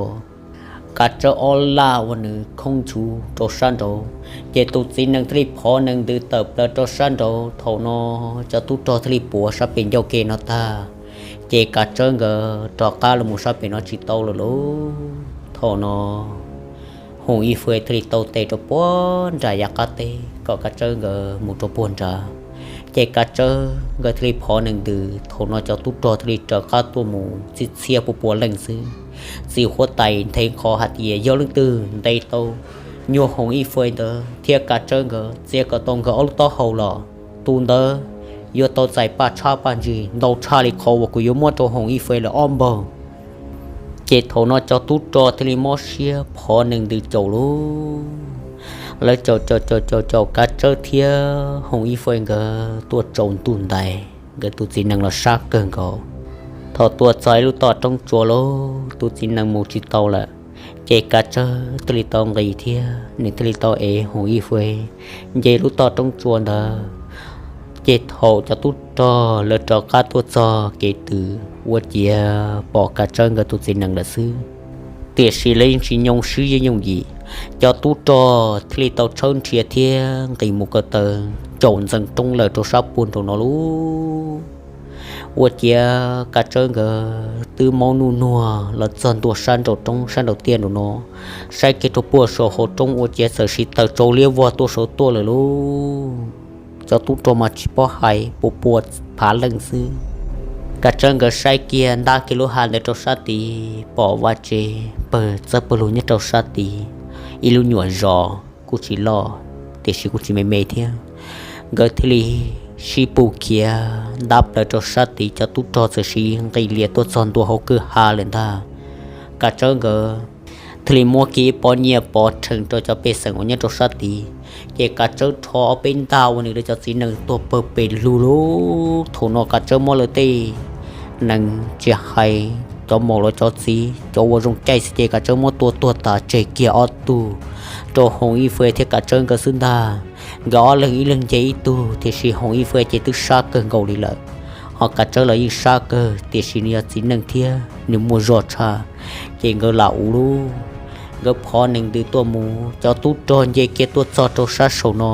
Kav Tsawb ob laj ua nws khoob ntshuv rau sab nraud, ces tus txiv nees thiaj li phov nees ntws tawm plaws rau sab nraud. Thaum no cov tub rog thiaj li puav sab pem ncauj ke no tag, ces Kav Tsawb nkawd rov qab los mus sab pem no tsis tau lawm lauj. Thaum no Hoov Yij Fwv thiaj li tau tes rau puag nram yav qab teb kom Kav Tsawb nkawd mus rau puag nrad. Ces Kav Tsawb nkawd thiaj li phov nees ntws, thaum no cov tub rog thiaj li raws qab tuaj mus txhiab txhiab pua pua leej xwb. Txiv huab tais nthe qhov hais tias yog leej twg ntes tau nyuag Hoov Yij Fwv ntawd thiab Kav Tsawb nkawd txia kom tau nkawd ob lub taub hau los, tus ntawd yuav tau txais paj tshab paj ntsig ntau tshaj li qhov uas kuv yuav muab rau Hoov Yij Fwv lawm ob npaug. Ces thaum no cov tub rog thiaj li mob siab phov nees ntws caum lauj. Lawv caum caum caum caum caum Kav Tsawb thiab Hoov Yij Fwv nkawd tuaj tsaus ntuj ntais, nkawd tus txiv nees los sab kawg nkaus. Thaum tuaj txog ib lub toj roob tsua lauj, tus txiv nees mus tsis tau lawm, ces Kav Tsawb thiaj li tau nqis thiab nws thiaj li tau ev Hoov Yij Fwv nce lub toj roob tsua ntawd. Ces thaum cov tub rog lawv rov qab tuaj txog kev twg ua ciav pom Kav Tsawb nkawd tus txiv nees lawm xwb. Tiam sis lawv yeej tsis nyoo swb yeej yooj yim, cov tub rog thiaj li tau tshawb nrhiav thiab nqis mus ko taw caum ntxees roob lawm rau sab puag nraum no lauj. Ua ciav Kav Tsawb nkawd twb maub nuj nuag los txog ntua sab nraum roob sab nraum tiaj nraum no, saib kiag rau puag saum hauv roob ua ciav txawm siv taws tsau liab vog tuaj saud tuaj lawm lauj. Cov tub rog mas tsis paub hais pua pua phav leej xwb. Kav Tsawb nkawd saib kiag ntab kiag lub hav ntawd rau sab tid pom vaj tse pawg txawb pawg lug nyob rau sab tid, ib lub nyuam zos kuj tsis loj tiam sis kuj tsis me me thiab. Nkawd thiaj li sib pus khiav ntab plaws rau sab tid, cov tub rog txawm siv nqis lias tuaj txog ntua hauv kwj ha lawm ntag. Kav Tsawb nkawd thiaj li muab kiag ib pob nyiaj pov rhees rau cov pej xeem uas nyob rau sab tid, ces Kav Tsawb rho ob peb ntaj ua nws lawv cov txiv nees tuag pawg pes lug lauj. Thaum no Kav Tsawb muab lawv tej nees tsis hais cov maum los cov txiv cov uas zoo caij xwb ces Kav Tsawb muab tua tuag tas tseg kiag ob tug rau Hoov Ib Fwj thiab Kav Tsawb nkawd xwb ntag. Nkawd ob leeg ib leeg nce ib tug tiam sis Hoov Ib Fwj ces twb sab kawg nkaus li lawm, ho Kav Tsawb los yeej sab kawg tiam sis nws yog txiv neej thiab nws muaj zog tshaj, ces nkawd lam ua luaj. Nkawd phov nees ntws tuaj mus, cov tub rog nce kiag tuaj txog rau sab saum no,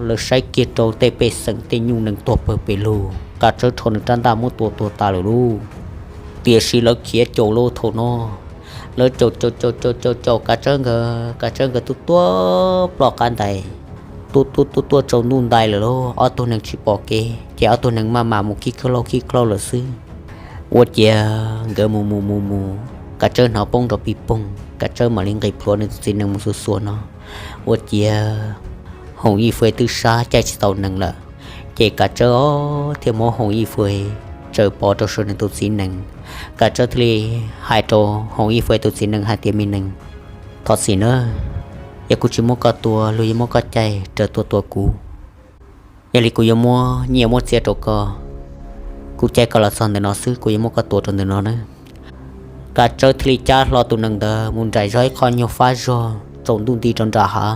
lawv saib kiag rau tej pej xeem tej nyuj nees tuag pawg pes lug, Kav Tsawb rho nws rab ntaj muab tua tuag tas lawm lauj. Tiam sis lawv khiav caum lauj. Thaum no lawv caum caum caum caum caum caum Kav Tsawb nkawd, Kav Tsawb nkawd tuaj tuaj ploj qab ntais, tuaj tuaj tuaj tuaj tsaus ntuj ntais lawm lauj. Ob tug nees tsis pom kev ces ob tug nees maj mam mus khib khaub lauj khib khaub lawm xwb. Ua ciav nkawd mus mus mus mus, Kav Tsawb hnov poob nrov pis poog, Kav Tsawb mam li nqis plhuav nws tus txiv nees mus xuas xuas no. Ua ciav Hoov Ib Fwj twb sab caij tsis tau nees lawm, ces Kav Tsawb thiaj muab Hoov Ib Fwj tsaws pov rau saum nws tus txiv nees. Kav Tsawb thiaj li hais rau Hoov Ib Fwj tus txiv nees hais tias, me nees, thov txim nawb, yog kuv tsis muab koj tua, luag yuav muab koj caij raws tuaj tua kuv. Yog li kuv yuav muab nyiaj muab txiaj rau koj, kuv caij koj los txog ntawm no xwb, kuv yuav muab koj tua rau ntawm no nawb. Kav Tsawb thiaj li cab hlo tus nees ntawd mus nraim zog ib qho nyuag fab zog, tsaus ntuj nti rau nram hav.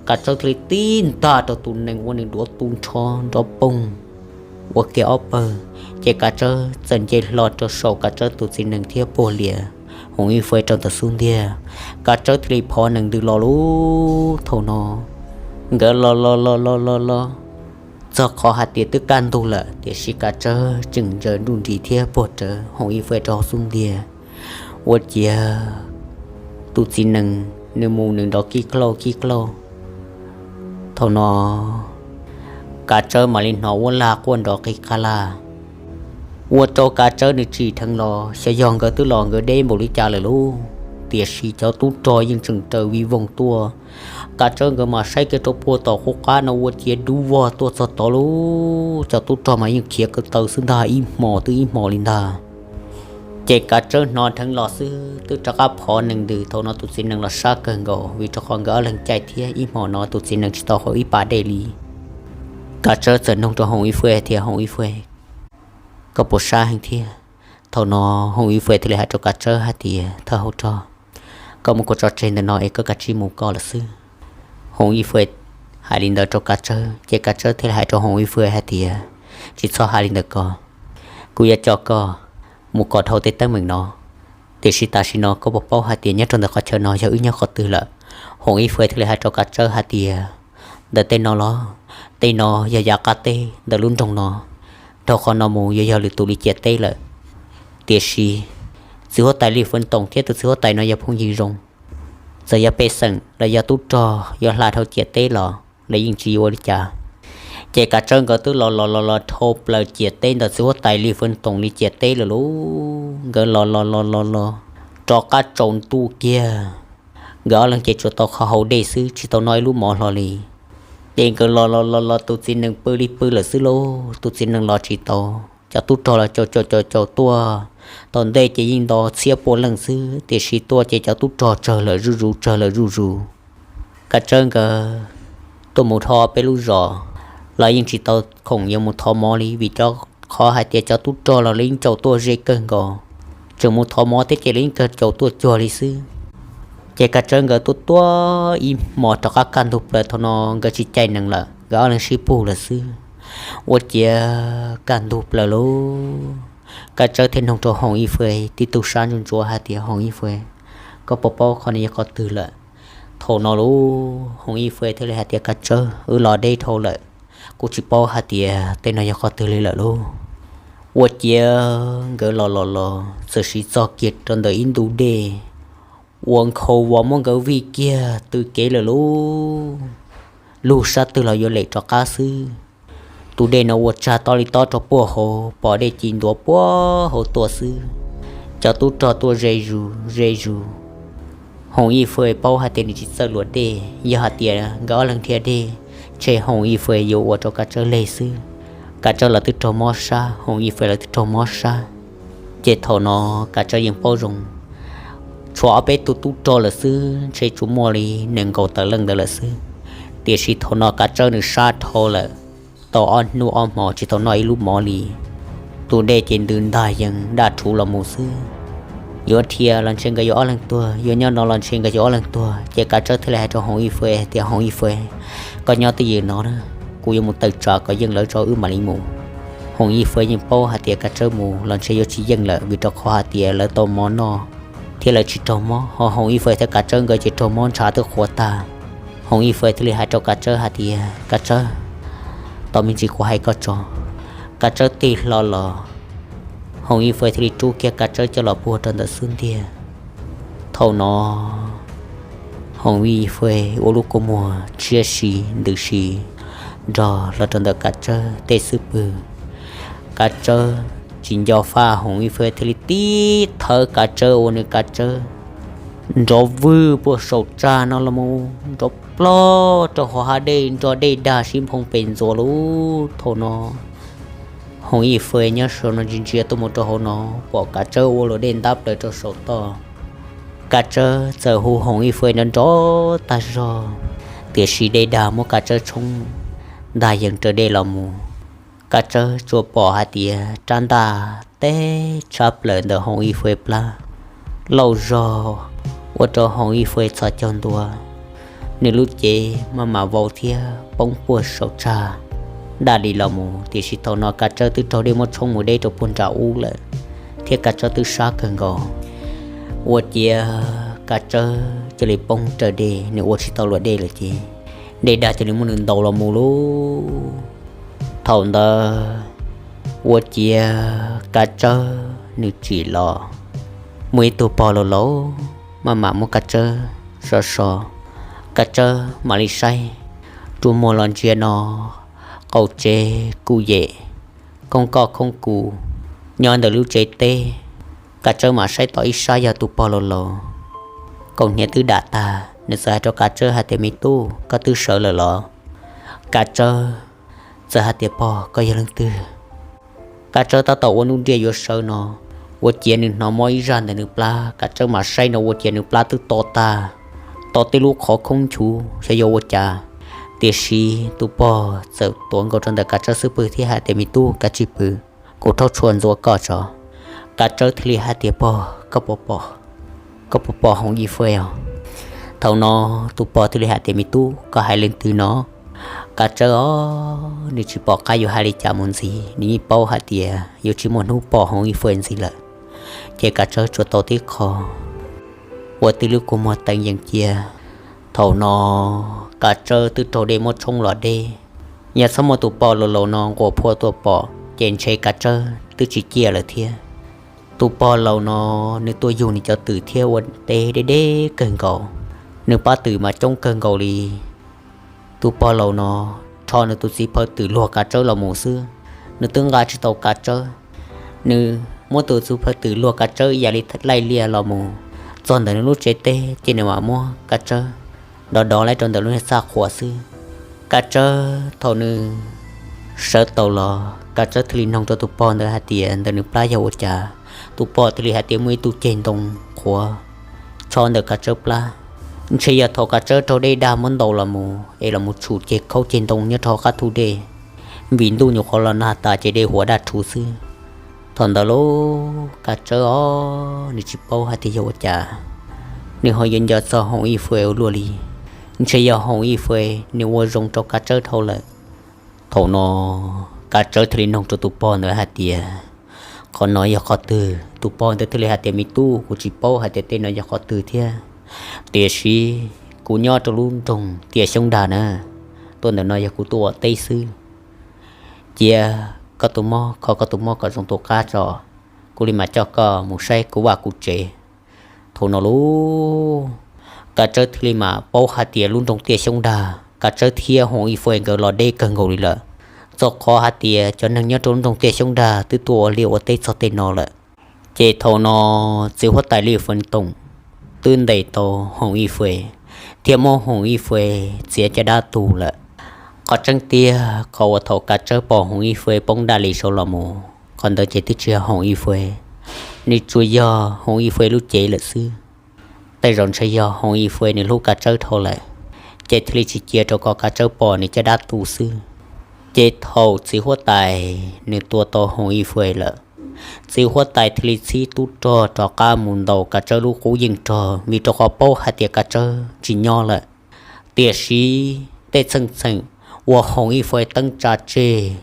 Kav Tsawb thiaj li tib ntag rau tus nees ua nws duav tu nrho nrov poog ua kiag ob pawg, ces Kav Tsawb txawm nce hlo rau saum Kav Tsawb tus txiv nees thiab puag lias Hoom Ib Fwj rau ntawm xub ntiag. Kav Tsawb thiaj li phov nees ntws los lub thaum no. Nkawd los los los los los los txog qhov hais tias twb kaj ntug lawm, tiam sis Kav Tsawb tseem ntsaws nruj nris thiab puag rawv Hoom Ib Fwj rau hauv xub ntiag. Ua ciav tus txiv nees nws mus nws nrov kij klauj kij klauj. Thaum no Kav Tsawb mam li hnov uab lag quaj nrov qig qab laj. Ua rau Kav Tsawb nws tsim dheev los, xyov yog nkawd twb los nkawd deb npaum li cas lawm lauj, tiam sis cov tub rog yeej tseem raws vij voog tuaj. Kav Tsawb nkawd mas saib kiag rau puag tom qub qab no ua ciav dub vog tuaj txog tod lauj. Cov tub rog mas yeej khiav ko taw xwb ntag, ib hmos twb ib hmos li ntag. Ces Kav Tsawb hnov dheev los xwb twb rov qab phov nees ntws. Thaum no tus txiv nees los sab kawg nkaus vim rau qhov nkawd ob leeg caij thiab ib hmos no tus txiv nees tsis tau haus ib pas dej li. Kav Tsawb txawm nug rau Hoom Ib Fwj tias, Hoom Ib Fwj, koj puas sab heev thiab? Thaum no Hoom Ib Fwj thiaj li hais rau Kav Tsawb hais tias, Thawj hauv rog, koj muab kuv tso tseg ntawm no es koj kav tsij mus koj lawm xwb. Hoom Ib Fwj hais li ntawd rau Kav Tsawb ces Kav Tsawb thiaj li hais rau Hoom Ib Fwj hais tias, Tsis txhob hais li ntawd ko, kuv yuav coj koj mus kom dhau tej teeb meem no. Tiam sis tam sim no koj puas paub hais tias nyob rau ntawm qhov chaw no yog wb nyob qhov twg lawm? Hoom Ib Fwj thiaj li hais rau Kav Tsawb hais tias, Ntawm tej no los, tej no yog yav qab teb ntawm lub nroog no, dhau qhov no mus yuav yog lwm tus li ciam teb lawm. Tiam sis txiv huab tais Lis Fwv Toom thiab tus txiv huab tais no yog phooj ywg zoo, txawm yog pej xeem los yog tub rog yuav hla dhau ciam teb los lawv yeej tsis yuav ua li cas. Ces Kav Tsawb nkawd twb los los los los dhau plaws ciam teb ntawm txiv huab tais Lis Fwv Toom li ciam teb lawm lauj. Nkawd los los los los los rov qab tsaus ntuj kiag, nkawd ob leeg ces tsuas tau kho haus dej xwb tsis tau noj ib lub mov hlo li. Ces nkawd los los los los tus txiv nees pw li pw lawm xwb lauj, tus txiv nees los tsis tau. Cov tub rog los caum caum caum caum tuaj, tom ntej ces yeej nto txhiab pua leej xwb tiam sis tuaj ces cov tub rog tsawg lawm zuj zus tsawg lawm zuj zus. Kav Tsawb nkawd tuaj mus dhau peb lub zos los yeej tsis tau khoom yuav mus thov mov li vim rau qhov hais tias cov tub rog los lawv yeej caum tuaj ze kawg nkaus, tseem mus thov mov thiab ces lawv yeej kawg caum tuaj cuag li xwb. Ces Kav Tsawb nkawd tuaj tuaj ib hmos rov qab kaj ntug plaws, thaum no nkawd tsis caij nees lawm, nkawd ob leeg sib pug lawm xwb. Ua ciav kaj ntug plaws lauj, Kav Tsawb thiaj nug rau Hoom Ib Fwj tib tug sab ntsuab ntsuav hais tias, Hoom Ib Fwj, koj puas paub qhov no yog qhov twg lawm? Thaum no lauj, Hoom Ib Fwj thiaj li hais tias, Kav Tsawb, wb los deb dhau lawm, kuv tsis paub hais tias tej no yog qhov twg li lawm lauj. Ua ciav nkawd los los los txawm siv txog kiag rau ntawm ib ntu dej uas nkhaus vos muab nkawd vij kiag tw kev lawm lauj. Lub sab twg los yuav lem rov qab xwb. Tus dej no ua tsag tob li tob rau puag hauv, pom dej ci ntuav puag hauv tuaj xwb. Cov tub rog tuaj ze zus ze zus. Hoom Ib Fwj paub hais tias nws tsis txawj luam dej, yog hais tias nkawd ob leeg dhia dej, ntshe Hoom Ib Fwj yuav ua rau Kav Tsawb leg xwb. Kav Tsawb los twb raug mob sab, Hoom Ib Fwj los twb raug mob sab. Ces thaum no Kav Tsawb yeej paub zoo, tshuav ob peb tug tub rog lawm xwb, ntshe tsuas muaj li nees nkaum tawm leej ntawd lawm xwb. Tiam sis thaum no Kav Tsawb nws sab dhau lawm, tau ob hnub ob hmo tsis tau noj ib lub mov li. Tus dej ces ntws ntag yees daj rhuv los mus xwb. Yuav dhia los ntshe nkawd yuav ob leeg tuag, yuav nyob no los ntshe nkawd yuav ob leeg tuag. Ces Kav Tsawb thiaj li hais rau Hoom Ib Fwj tias, Hoom Ib Fwj, koj nyob twj ywm no, kuv yuav mus tawm tsam kom yeej lawv tso wb mam li mus. Hoom Ib Fwj yeej paub hais tias Kav Tsawb mus los ntshe yuav tsis yeej lawm vim rau qhov hais tias lawv tau mov noj thiab lawv tsis raug mob, ho Hoom Ib Fwj thiab Kav Tsawb nkawd ces raug mob ntshav twb qhuav tag. Hoom Ib Fwj thiaj li hais rau Kav Tsawb hais tias, Kav Tsawb, tos me ntsis kuv hais koj tso. Kav Tsawb tig hlo los, Hoom Ib Fwj thiaj li rub kiag Kav Tsawb coj los puag rau ntawm xub ntiag. Thaum no Hoom Ib Fwj ua lub kua muag tshiab si ntws si nrog los rau ntawm Kav Tsawb tej xub pwg. Kav Tsawb tsis nco faj, Hoom Ib Fwj thiaj li tib thawb Kav Tsawb ua nws Kav Tsawb nrov vwg puag saum tsag no los mus nrov plog rau hauv hav dej nrog dej dag sib nphoo pes ntxuav lub thaum no. Hoom Ib Fwj nyob saum no ntsia ntsia tuaj mus rau hauv no, pom Kav Tsawb ua luam dej ntab plaws rau saum toj. Kav Tsawb txawm hu Hoom Ib Fwj nrov nrov tag zog, tiam sis dej dag muab Kav Tsawb tshoob ntag yees raws dej los mus. Kav Tsawb tsuas pom hais tias rab ntaj teb tshab plaws ntawm Hoom Ib Fwj plab lauj zog, ua rau Hoom Ib Fwj txhos caug ntua. nws lub cev maj mam vau thiab poob puag saum tsag daj li los mus. Tiam sis thaum no Kav Tsawb twb raug dej muab tshoob mus deb rau puag nram ub lawm, thiab Kav Tsawb twb sab kawg nkaus. Ua ciav Kav Tsawb cia li poob raws dej, nws ua tsis tau luam dej lawm ces dej dag cia li muab nws ntaus los mus lauj. Thaum ntawd ua ciav Kav Tsawb nws tsim los, muaj ib tug pog laus laus maj mam muab Kav Tsawb so so, Kav Tsawb mam li saib, rua muag los ntsia no qaum tsev kuj yem, khoob koj khoob kuv nyob ntawm lub tsev teb. Kav Tsawb mam saib tom ib sab yog tus pog laus laus, kaus hniav twb dam tag, nws txawm hais rau Kav Tsawb hais tias, Me tub, koj twb sawv lawm los? Kav Tsawb txawm hais tias, Pog, koj yog leej twg? Kav Tsawb tab tom ua nuj nriaj yuav sawv no, ua ciav nws hnov mob ib zaj ntawm nws plab. Kav Tsawb mam saib no ua ciav nws plab twb to tag, to tej lub qhov khoob nchuv xyov yuav ua cas. Tiam sis tus pog txawm tuav nkaus rau ntawm Kav Tsawb xub pwg thiab hais tias, Me tub, kav tsij pw, kuv rhaub tshua ntxuav koj tso. Kav Tsawb thiaj li hais tias, Pog, koj puas pom, koj puas pom Hoov Ib Fwj os? Thaum no tus pog thiaj li hais tias, Me tub, koj hais leej twg no? Kav Tsawb os, nws tsis pom qab yuav hais li cas mus ntxiv, nws yeej paub hais tias yuav tsis muaj hnub pom Hoov Ib Fwj ntxiv lawm. Ces Kav Tsawb tsuas tau tib qho ua tib lub kua muag teev yees cia. Thaum no Kav Tsawb twb raug dej muab tshoob los deb, yog txhob muaj tus pog laus laus no nquas phua tuaj pom ces ntshe Kav Tsawb twb tsis ciaj lawm thiab. Tus pog laus no nws tuaj yug nws cov twm thiab ua teb deb deb kawg nkaus, nws pab twm mas coob kawg nkaus li. Tus pog laus no rho nws tus txiv phaw twm luag Kav Tsawb los mus xwb, nws twb nqa tsis tau Kav Tsawb. Nws muab tus txiv phaw twm luag Kav Tsawb ib yam li laij liaj los mus txog ntawm nws lub tsev teb ces nws mam muab Kav Tsawb dov dov lawm rau ntawm lub niag txaj qhuas xwb. Kav Tsawb thaum nws sawv tau los, Kav Tsawb thiaj li noog rau tus pog ntawd hais tias ntawm nws plab yog ua cas. Tus pog thiaj li hais tias muaj ib tug ceg ntoo qhuav tsho ntawm Kav Tsawb plab. Ntshe yog thaum Kav Tsawb raug dej dag muab ntaus los mus es los mus tshum ceg khaub ceg ntoo nyob rau hauv qab thub dej, vim ntuj nyuam qhuav los nag tas ces dej huam daj rhuv xwb. Thaum ntawd lub Kav Tsawb os, nws tsis paub hais tias yog ua cas nws ho yuav nco txog Hoov Ib Fwj ua luaj li. Ntshe yog Hoov Ib Fwj nws ua zoo rau Kav Tsawb dhau lawm. Thaum no Kav Tsawb thiaj li noog rau tus pog ntawd hais tias, Qhov no yog qhov twg? Tus pog ntawd thiaj li hais tias, Me tub, kuv tsis paub hais tias tej no yog qhov twg thiab, tiam sis kuv nyob rau lub nroog Tiaj Xyoob Dag na, tuaj ntawm no yog kuv tuaj ua teb xwb. Cia koj tus mob, kho koj tus mob kom zoo tus qab tso, kuv li mam coj koj mus saib kuv vaj kuv tsev. Thaum no lub Kav Tsawb thiaj li mam paub hais tias lub nroog Tiaj Xyoob Dag Kav Tsawb thiab Hoov Ib Fwj nkawd los deb kawg nkaus li lawm, txog qhov hais tias cov neeg nyob rau lub nroog Tiaj Xyoob Dag twb tuaj ua liaj ua teb txog tej no lawm. Ces thaum no txiv huab tais Li Feev Toom twb ntes tau Hoov Ib Fwj thiab muab Hoov Ib Fwj txiav caj dab tu lawm. Qhov tseeb tiag qhov uas thaum Kav Tsawb pom Hoov Ib Fwj poob daj li saud los mus, qhov ntawd ces twb tsis yog Hoov Ib Fwj, nws tsuas yog Hoov Ib Fwj lub cev lawm xwb. Tej zaum ntshe yog Hoov Ib Fwj nws hlub Kav Tsawb dhau lawm, ces thiaj li tsis cia rau kom Kav Tsawb pom nws caj dab tu xwb. Ces thaum txiv huab tais nws tua tau Hoov Ib Fwj lawm, txiv huab tais thiaj li txhib tub rog rov qab mus ntaus Kav Tsawb lub qub yeej rog, vim rau qhov paub hais tias Kav Tsawb tsis nyob lawm. Tiam sis tej txheej txheem uas Hoov Ib Fwj teeb tsa tseg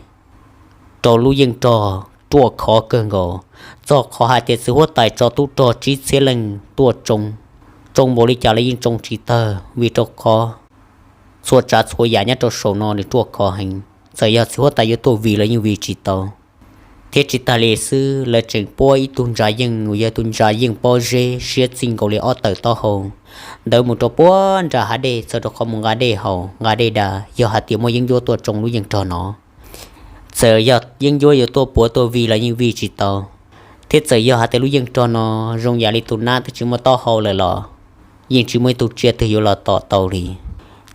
rau lub yeej rog ruaj khov kawg nkaus, txog qhov hais tias txiv huab tais tso tub rog tsib txhiab leej tuaj tsoo, tsoo npaum li cas los yeej tsoo tsis tawg, vim rau qhov txhua tsav txhua yam nyob rau saum no nws ruaj khov heev, txawm yog txiv huab tais yuav tuaj vij los yeej vij tsis tau. Thiab tsis tas li xwb, lawv tseem puab ib tug ntsa yeej uas yog tus ntsa yeej pob zeb siab txij nkaus li ob tawm taub hau ntawd mus rau puag nram hav dej, txog rau qhov mus nqa dej haus nqa dej da. Yog hais tias muaj yeeb ncuab tuaj tsoo lub yeej rog no, txawm yog yeeb ncuab yuav tuaj puav tuaj vij los yeej vij tsis tau. Thiab txawm yog hais tias lub yeej rog no zoo yam li tus nab twb tsis muaj taub hau lawm los yeej tsis muaj ib tug tsiaj twg yuav los tom tau li.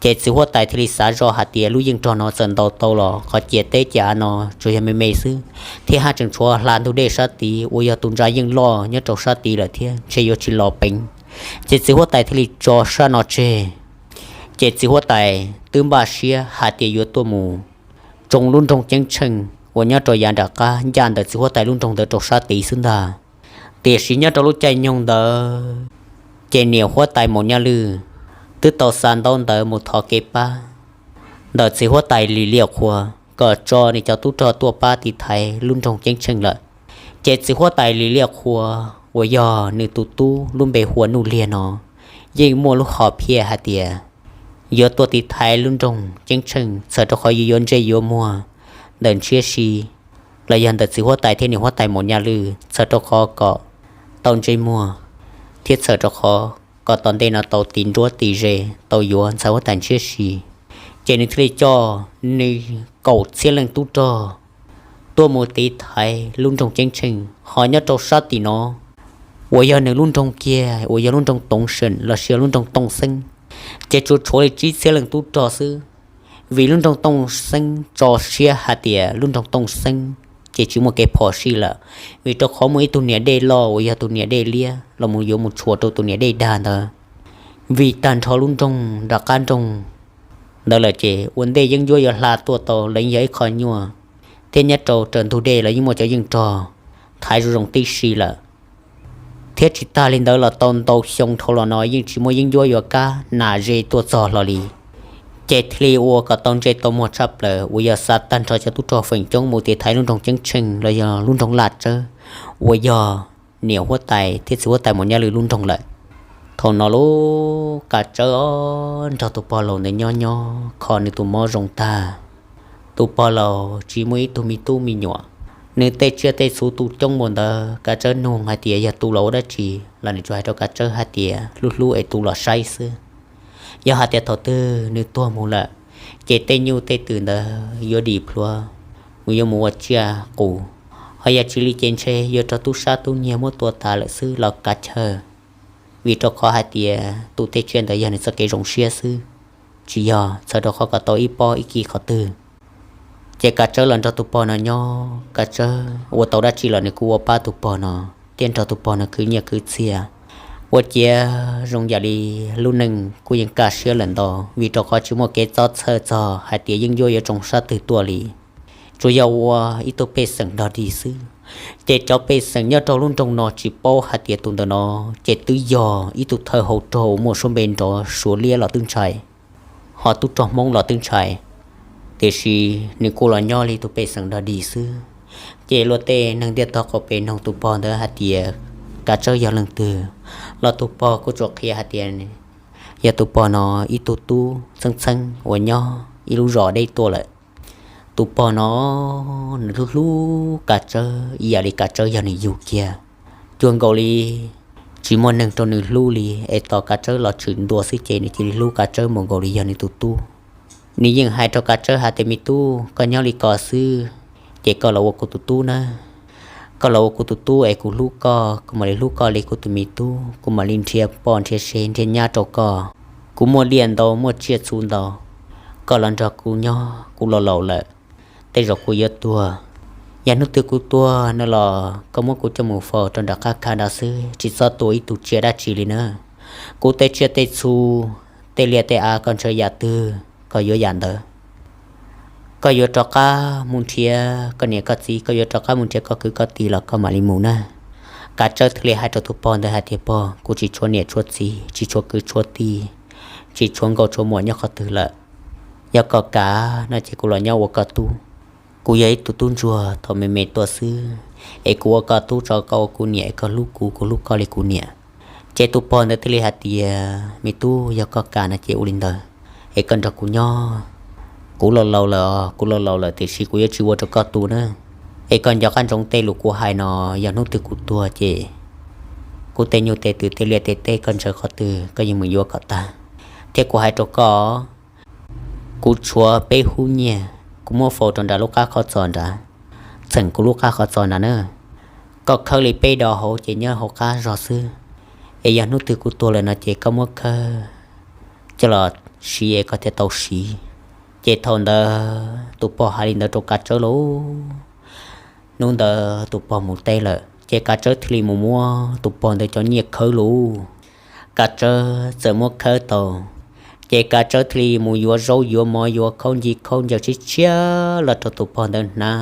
Ces txiv huab tais thiaj li xav zoj hais tias lub yeej rog no txawm ntaus tau los qhov ciam teb ciam av no tsuas yog me me xwb, thiab haj tseem tshuav hla ntug dej sab tid uas yog tus ntsa yeej loj nyob rau sab tid lawm thiab ntshe yuav tsis los peev. Ces txiv huab tais thiaj li tso sab no tseg. Ces txiv huab tais twb npaj siab hais tias yuav tuaj mus tsoo lub nroog Ceeb Tsheej uas nyob rau yav nram qab ncaj ntawm txiv huab tais lub nroog ntawd rau sab tid xwb ntag. Tiam sis nyob rau lub caij nyoog ntawd, ces niam huab tais Maum Nyaj Lwj twb tau xa ntaub ntawv mus thov kev pab ntawm txiv huab tais Lis Liaj Qhua kom tso nws cov tub rog tuaj pab tiv thaiv lub nroog Ceeb Tsheej lawm. Ces txiv huab tais Lis Liaj Qhua uas yog nws tus tub lub npe hu ua Nuj Liag no yeej muaj lub hom phiaj hais tias yuav tuaj tiv thaiv lub nroog Ceeb Tsheej txhawm rau qhov yuav yuav ntsej yuav muag ntawm ntshiab si los yog ntawm txiv huab tais thiab niam huab tais Maum Nyaj Lwj txhawm rau qhov kom tau ntsej muag thiab txhawm rau qhov kom tom ntej no tau tiv nruab tiv ze tau yuav ntxhais huab tais ntshiab si. Ces nws thiaj li coj nws kaum txhiab leej tub rog tuaj mus tiv thaiv lub nroog Ceeb Tsheej. Ho nyob rau sab tim no uas yog nws lub nroog kiag uas yog lub nroog Toov Seem los sis lub nroog Tooj Xeeb, ces tsuas tshuav li tsib txhiab leej tub rog xwb. Vim lub nroog Tooj Xeeb tso siab hais tias lub nroog Tooj Xeeb ces tsis muaj kev phom sij lawm, vim rau qhov muaj ib tug niam dej loj uas yog tus niam dej liab los mus yuav mus tshuam rau tus niam dej dag ntawd. Vim tag nrho lub nroog nram qab nroog ntawd lawm ces ua ntej yeeb ncuab yuav hla tuaj tau los yeej yog ib qho nyuaj, thiab nyob rau raws ntug dej los yeej muaj cov yeej rog thaiv zoo zoo tib si lawm. Thiab tsis tag li ntawd los tau ntau xyoo dhau los no yeej tsis muaj yeeb ncuab yuav kab nas ze tuaj txog hlo li. Ces thiaj li ua kom tau ntsej tau muag tshaj plaws uas yog xa tag nrho cov tub rog feem coob mus tiv thaiv lub nroog Ceeb Tsheej los yog lub nroog Laj Tsawb uas yog niam huab tais thiab txiv huab tais Maum Nyaj Lwj lub nroog lawm. Thaum no lub Kav Tsawb nrog tus pog laus ntawd nyob nyob kho nws tus mob zoo tag. Tus pog laus tsis muaj ib tug me tub me nyuam, nws tej tsiaj tej txhu tu coob mus ntawd Kav Tsawb nug hais tias yog tu los ua dab tsi los nws tsuas hais rau Kav Tsawb hais tias hlub hlub es tu los saib xwb. Yog hais tias thaum twg nws tuag mus lawm, ces tej nyuj tej twm ntawd yuav dim plhuav, mus yuav mus ua tsiaj qus, ho yog tsis li ces ntshe yuav raug tub sab tub nyiag muab tua tas lawm xwb los kav chaw, vim rau qhov hais tias tu tej tsiaj ntawd yog nws txoj kev zoo siab xwb, tsis yog txhawm rau qhov kom tau ib pob ib kis qhov twg. Ces Kav Tsawb los nrog tus pog no nyob, Kav Tsawb ua tau dab tsi los nws kuj ua pab tus pog no, thiab nrog tus pog no khwv nyiaj khwv txiaj, ua ciav zoo yam li lub neej kuj yeej kaj siab lawm ntau, vim rau qhov tsis muaj kev txob txhawj txog hais tias yeeb ncuab yuav tsoo sab twg tuaj li. Tsuas yog ua ib tug pej xeem dog dig xwb. Ces cov pej xeem nyob rau lub nroog no tsis paub hais tias tus ntawm no ces twb yog ib tug thawj hauv rog uas muaj suab npe nrov Suav liab los twb ntshai, ho tub rog Hmoob los twb ntshai, tiam sis nws kuj los nyob li tus pej xeem dog dig xwb. Ces luag tej neeg ntiaj teb qaum pem noog tus pog ntawd hais tias Kav Tsawb yog leej twg, los tus pog kuj tsuas qhia hais tias yog tus pog no ib tug tub txheeb txheeb uas nyob ib lub zos deb tuaj lawm. Tus pog no nws hlub hlub Kav Tsawb ib yam li Kav Tsawb yog nws yug kiag. Cuag nkaus li tsis muaj neeg rau nws hlub li, es tos Kav Tsawb los tshwm ntua xwb ces nws cia li hlub Kav Tsawb mus nkaus li yog nws tus tub. Nws yeej hais rau Kav Tsawb hais tias, me tub, koj nyob li ko xwb, ces koj los ua kuv tus tub nawb. Koj los ua kuv tus tub es kuv hlub koj, kuv mam li hlub koj li kuv tus me tub, kuv mam li nrhiav poj nrhiav sev nrhiav nyab rau koj. Kuv muaj liaj ntau muaj tsiaj txhu ntau, koj los nrog kuv nyob, kuv los laus lawm, tej zaum kuv yuav tuag. Yog hnub twg kuv tuag no los koj muab kuv coj mus faus rau nram qab khav nrad xwb, tsis txhob tua ib tug tsiaj dab tsi li na. Kuv tej tsiaj tej txhu, tej liaj tej av koj ntshaw yam twg koj yuav yam ntawd. Koj yuav rov qab mus nrhiav koj niam koj txiv, koj yuav rov qab mus nrhiav koj kwv koj tij los koj mam li mus na. Kav Tsawb thiaj li hais rau tus pog ntawd hais tias, pog, kuv tsis tshuav niam tshuav txiv, tsis tshuav kwv tshuav tij, tsis tshuav nkauj tshuav muam nyob qhov twg lawm. Yog koj kam no ces kuv los nyob ua koj tub. Kuv yog ib tug tub ntsuag thaum me me tuaj xwb, es kuv ua koj tub tso koj ua kuv niam, es koj hlub kuv, kuv hlub koj li kuv niam. Ces tus pog ntawd thiaj li hais tias, me tub, yog koj kam no ces ua li ntawd, es koj nrog kuv nyob. Kuv laus laus lawm, kuv laus laus lawm tiam sis kuv yuav tsis ua rau koj tu na. Es koj nco qab ntsoov tej lus kuv hais no, yog hnub twg kuv tuag ces kuv tej nyuj tej twm tej liaj tej teb koj ntshaw qhov twg koj yeej mus yuav kom tag. Thiab kuv hais rau koj, kuv tshuav peb hub nyiaj, kuv muab faus rau nram lub qab qhov txos nrad, txheem kuv lub qab qhov txos nrad na. Koj khawb li peb do hauv ces nyob hauv qab zog xwb. Es yog hnub twg kuv tuag lawm no ces koj muab khawb coj los siv es koj thiaj tau siv. Ces thaum ntawd tus pog hais li ntawd rau Kav Tsawb lauj. Hnub ntawd tus pog mus teb lawm ces Kav Tsawb thiaj li mus muab tus pog ntawd cov nyiaj khawb lauj. Kav Tsawb txawm muab khawb tau, ces Kav Tsawb thiaj li mus yuav zaub yuav mov yuav khaub nci khaub ncaws tshiab tshiab los rau tus pog ntawd hnav,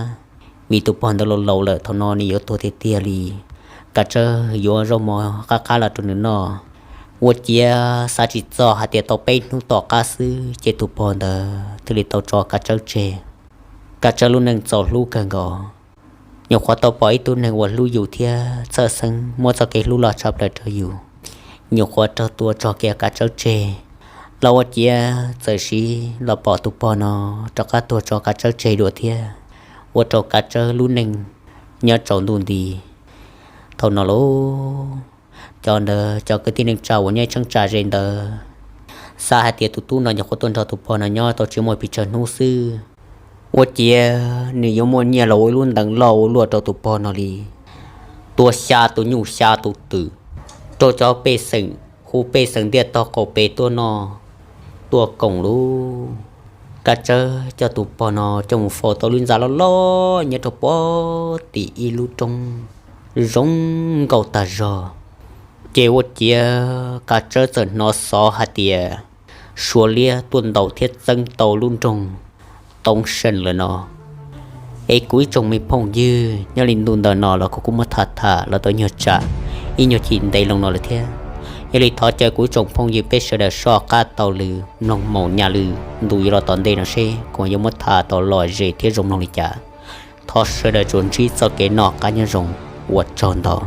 vim tus pog ntawd laus laus lawm thaum no nws yuav tuag tiag tiag li. Kav Tsawb yuav zaub mov qab qab los rau nws noj, Ua ciav xav tsis txog hais tias tau peb hnub tom qab xwb ces tus pog ntawd thiaj li tau tso Kav Tsawb tseg. Kav Tsawb lub neej txaus hlub kawg nkaus, nyuam qhuav tau pom ib tug neeg uas hlub yus thiab txhawj xeeb muab txoj kev hlub loj tshaj plaws rau yus, nyuam qhuav raug tua tso kiag Kav Tsawb tseg. Los ua ciav txawm sim los pom tus pog no rov qab tuag tso Kav Tsawb tseg dua thiab, ua rau Kav Tsawb lub neej nyob tsaus ntuj nti. Thaum no lauj, cov ntawd cov kwv tij neej tsa uas nyob ib cheeb tsam ze ntawd xav hais tias tus tub no nyuam qhuav tuaj nrog tus pog no nyob tau tsis muaj pes tsawg hnub xwb, ua ciav nws yuav muaj nyiaj los ua ib lub ntees loj ua luaj rau tus pog no li. Tua xya tus nyuj xya tus twm rau cov pej xeem, hu pej xeem ntiaj tog qaum pes tuaj noj tuaj koom lauj. Kav Tsawb coj tus pog no coj mus faus tau lub ntxa loj loj nyob rau pem tim ib lub roob zoo nkauj tag zog. Ces ua ciav Kav Tsawb txawm hnov xov hais tias Suav liab tuaj ntaus thiab txeeb tau lub nroog Toob Seej lawm no. Es kuv ib tsoom me phooj ywg, nyob li ntu ntawm no los kuv kuj muab tham tham los tau nyuag tsam ib nyuag chim ntev loo no lawm thiab. Yog li thov caw kuv ib tsoom phooj ywg peb sawv daws soj qab taug lw mloog mus nyaj lwm ntu yuav los tom ntej no seb kuv yuav muab tham tau lom zem thiab zoo mloog li cas. Thov sawv daws tsuas ntsib txoj kev noj qab nyob zoo, ua tsaug ntau.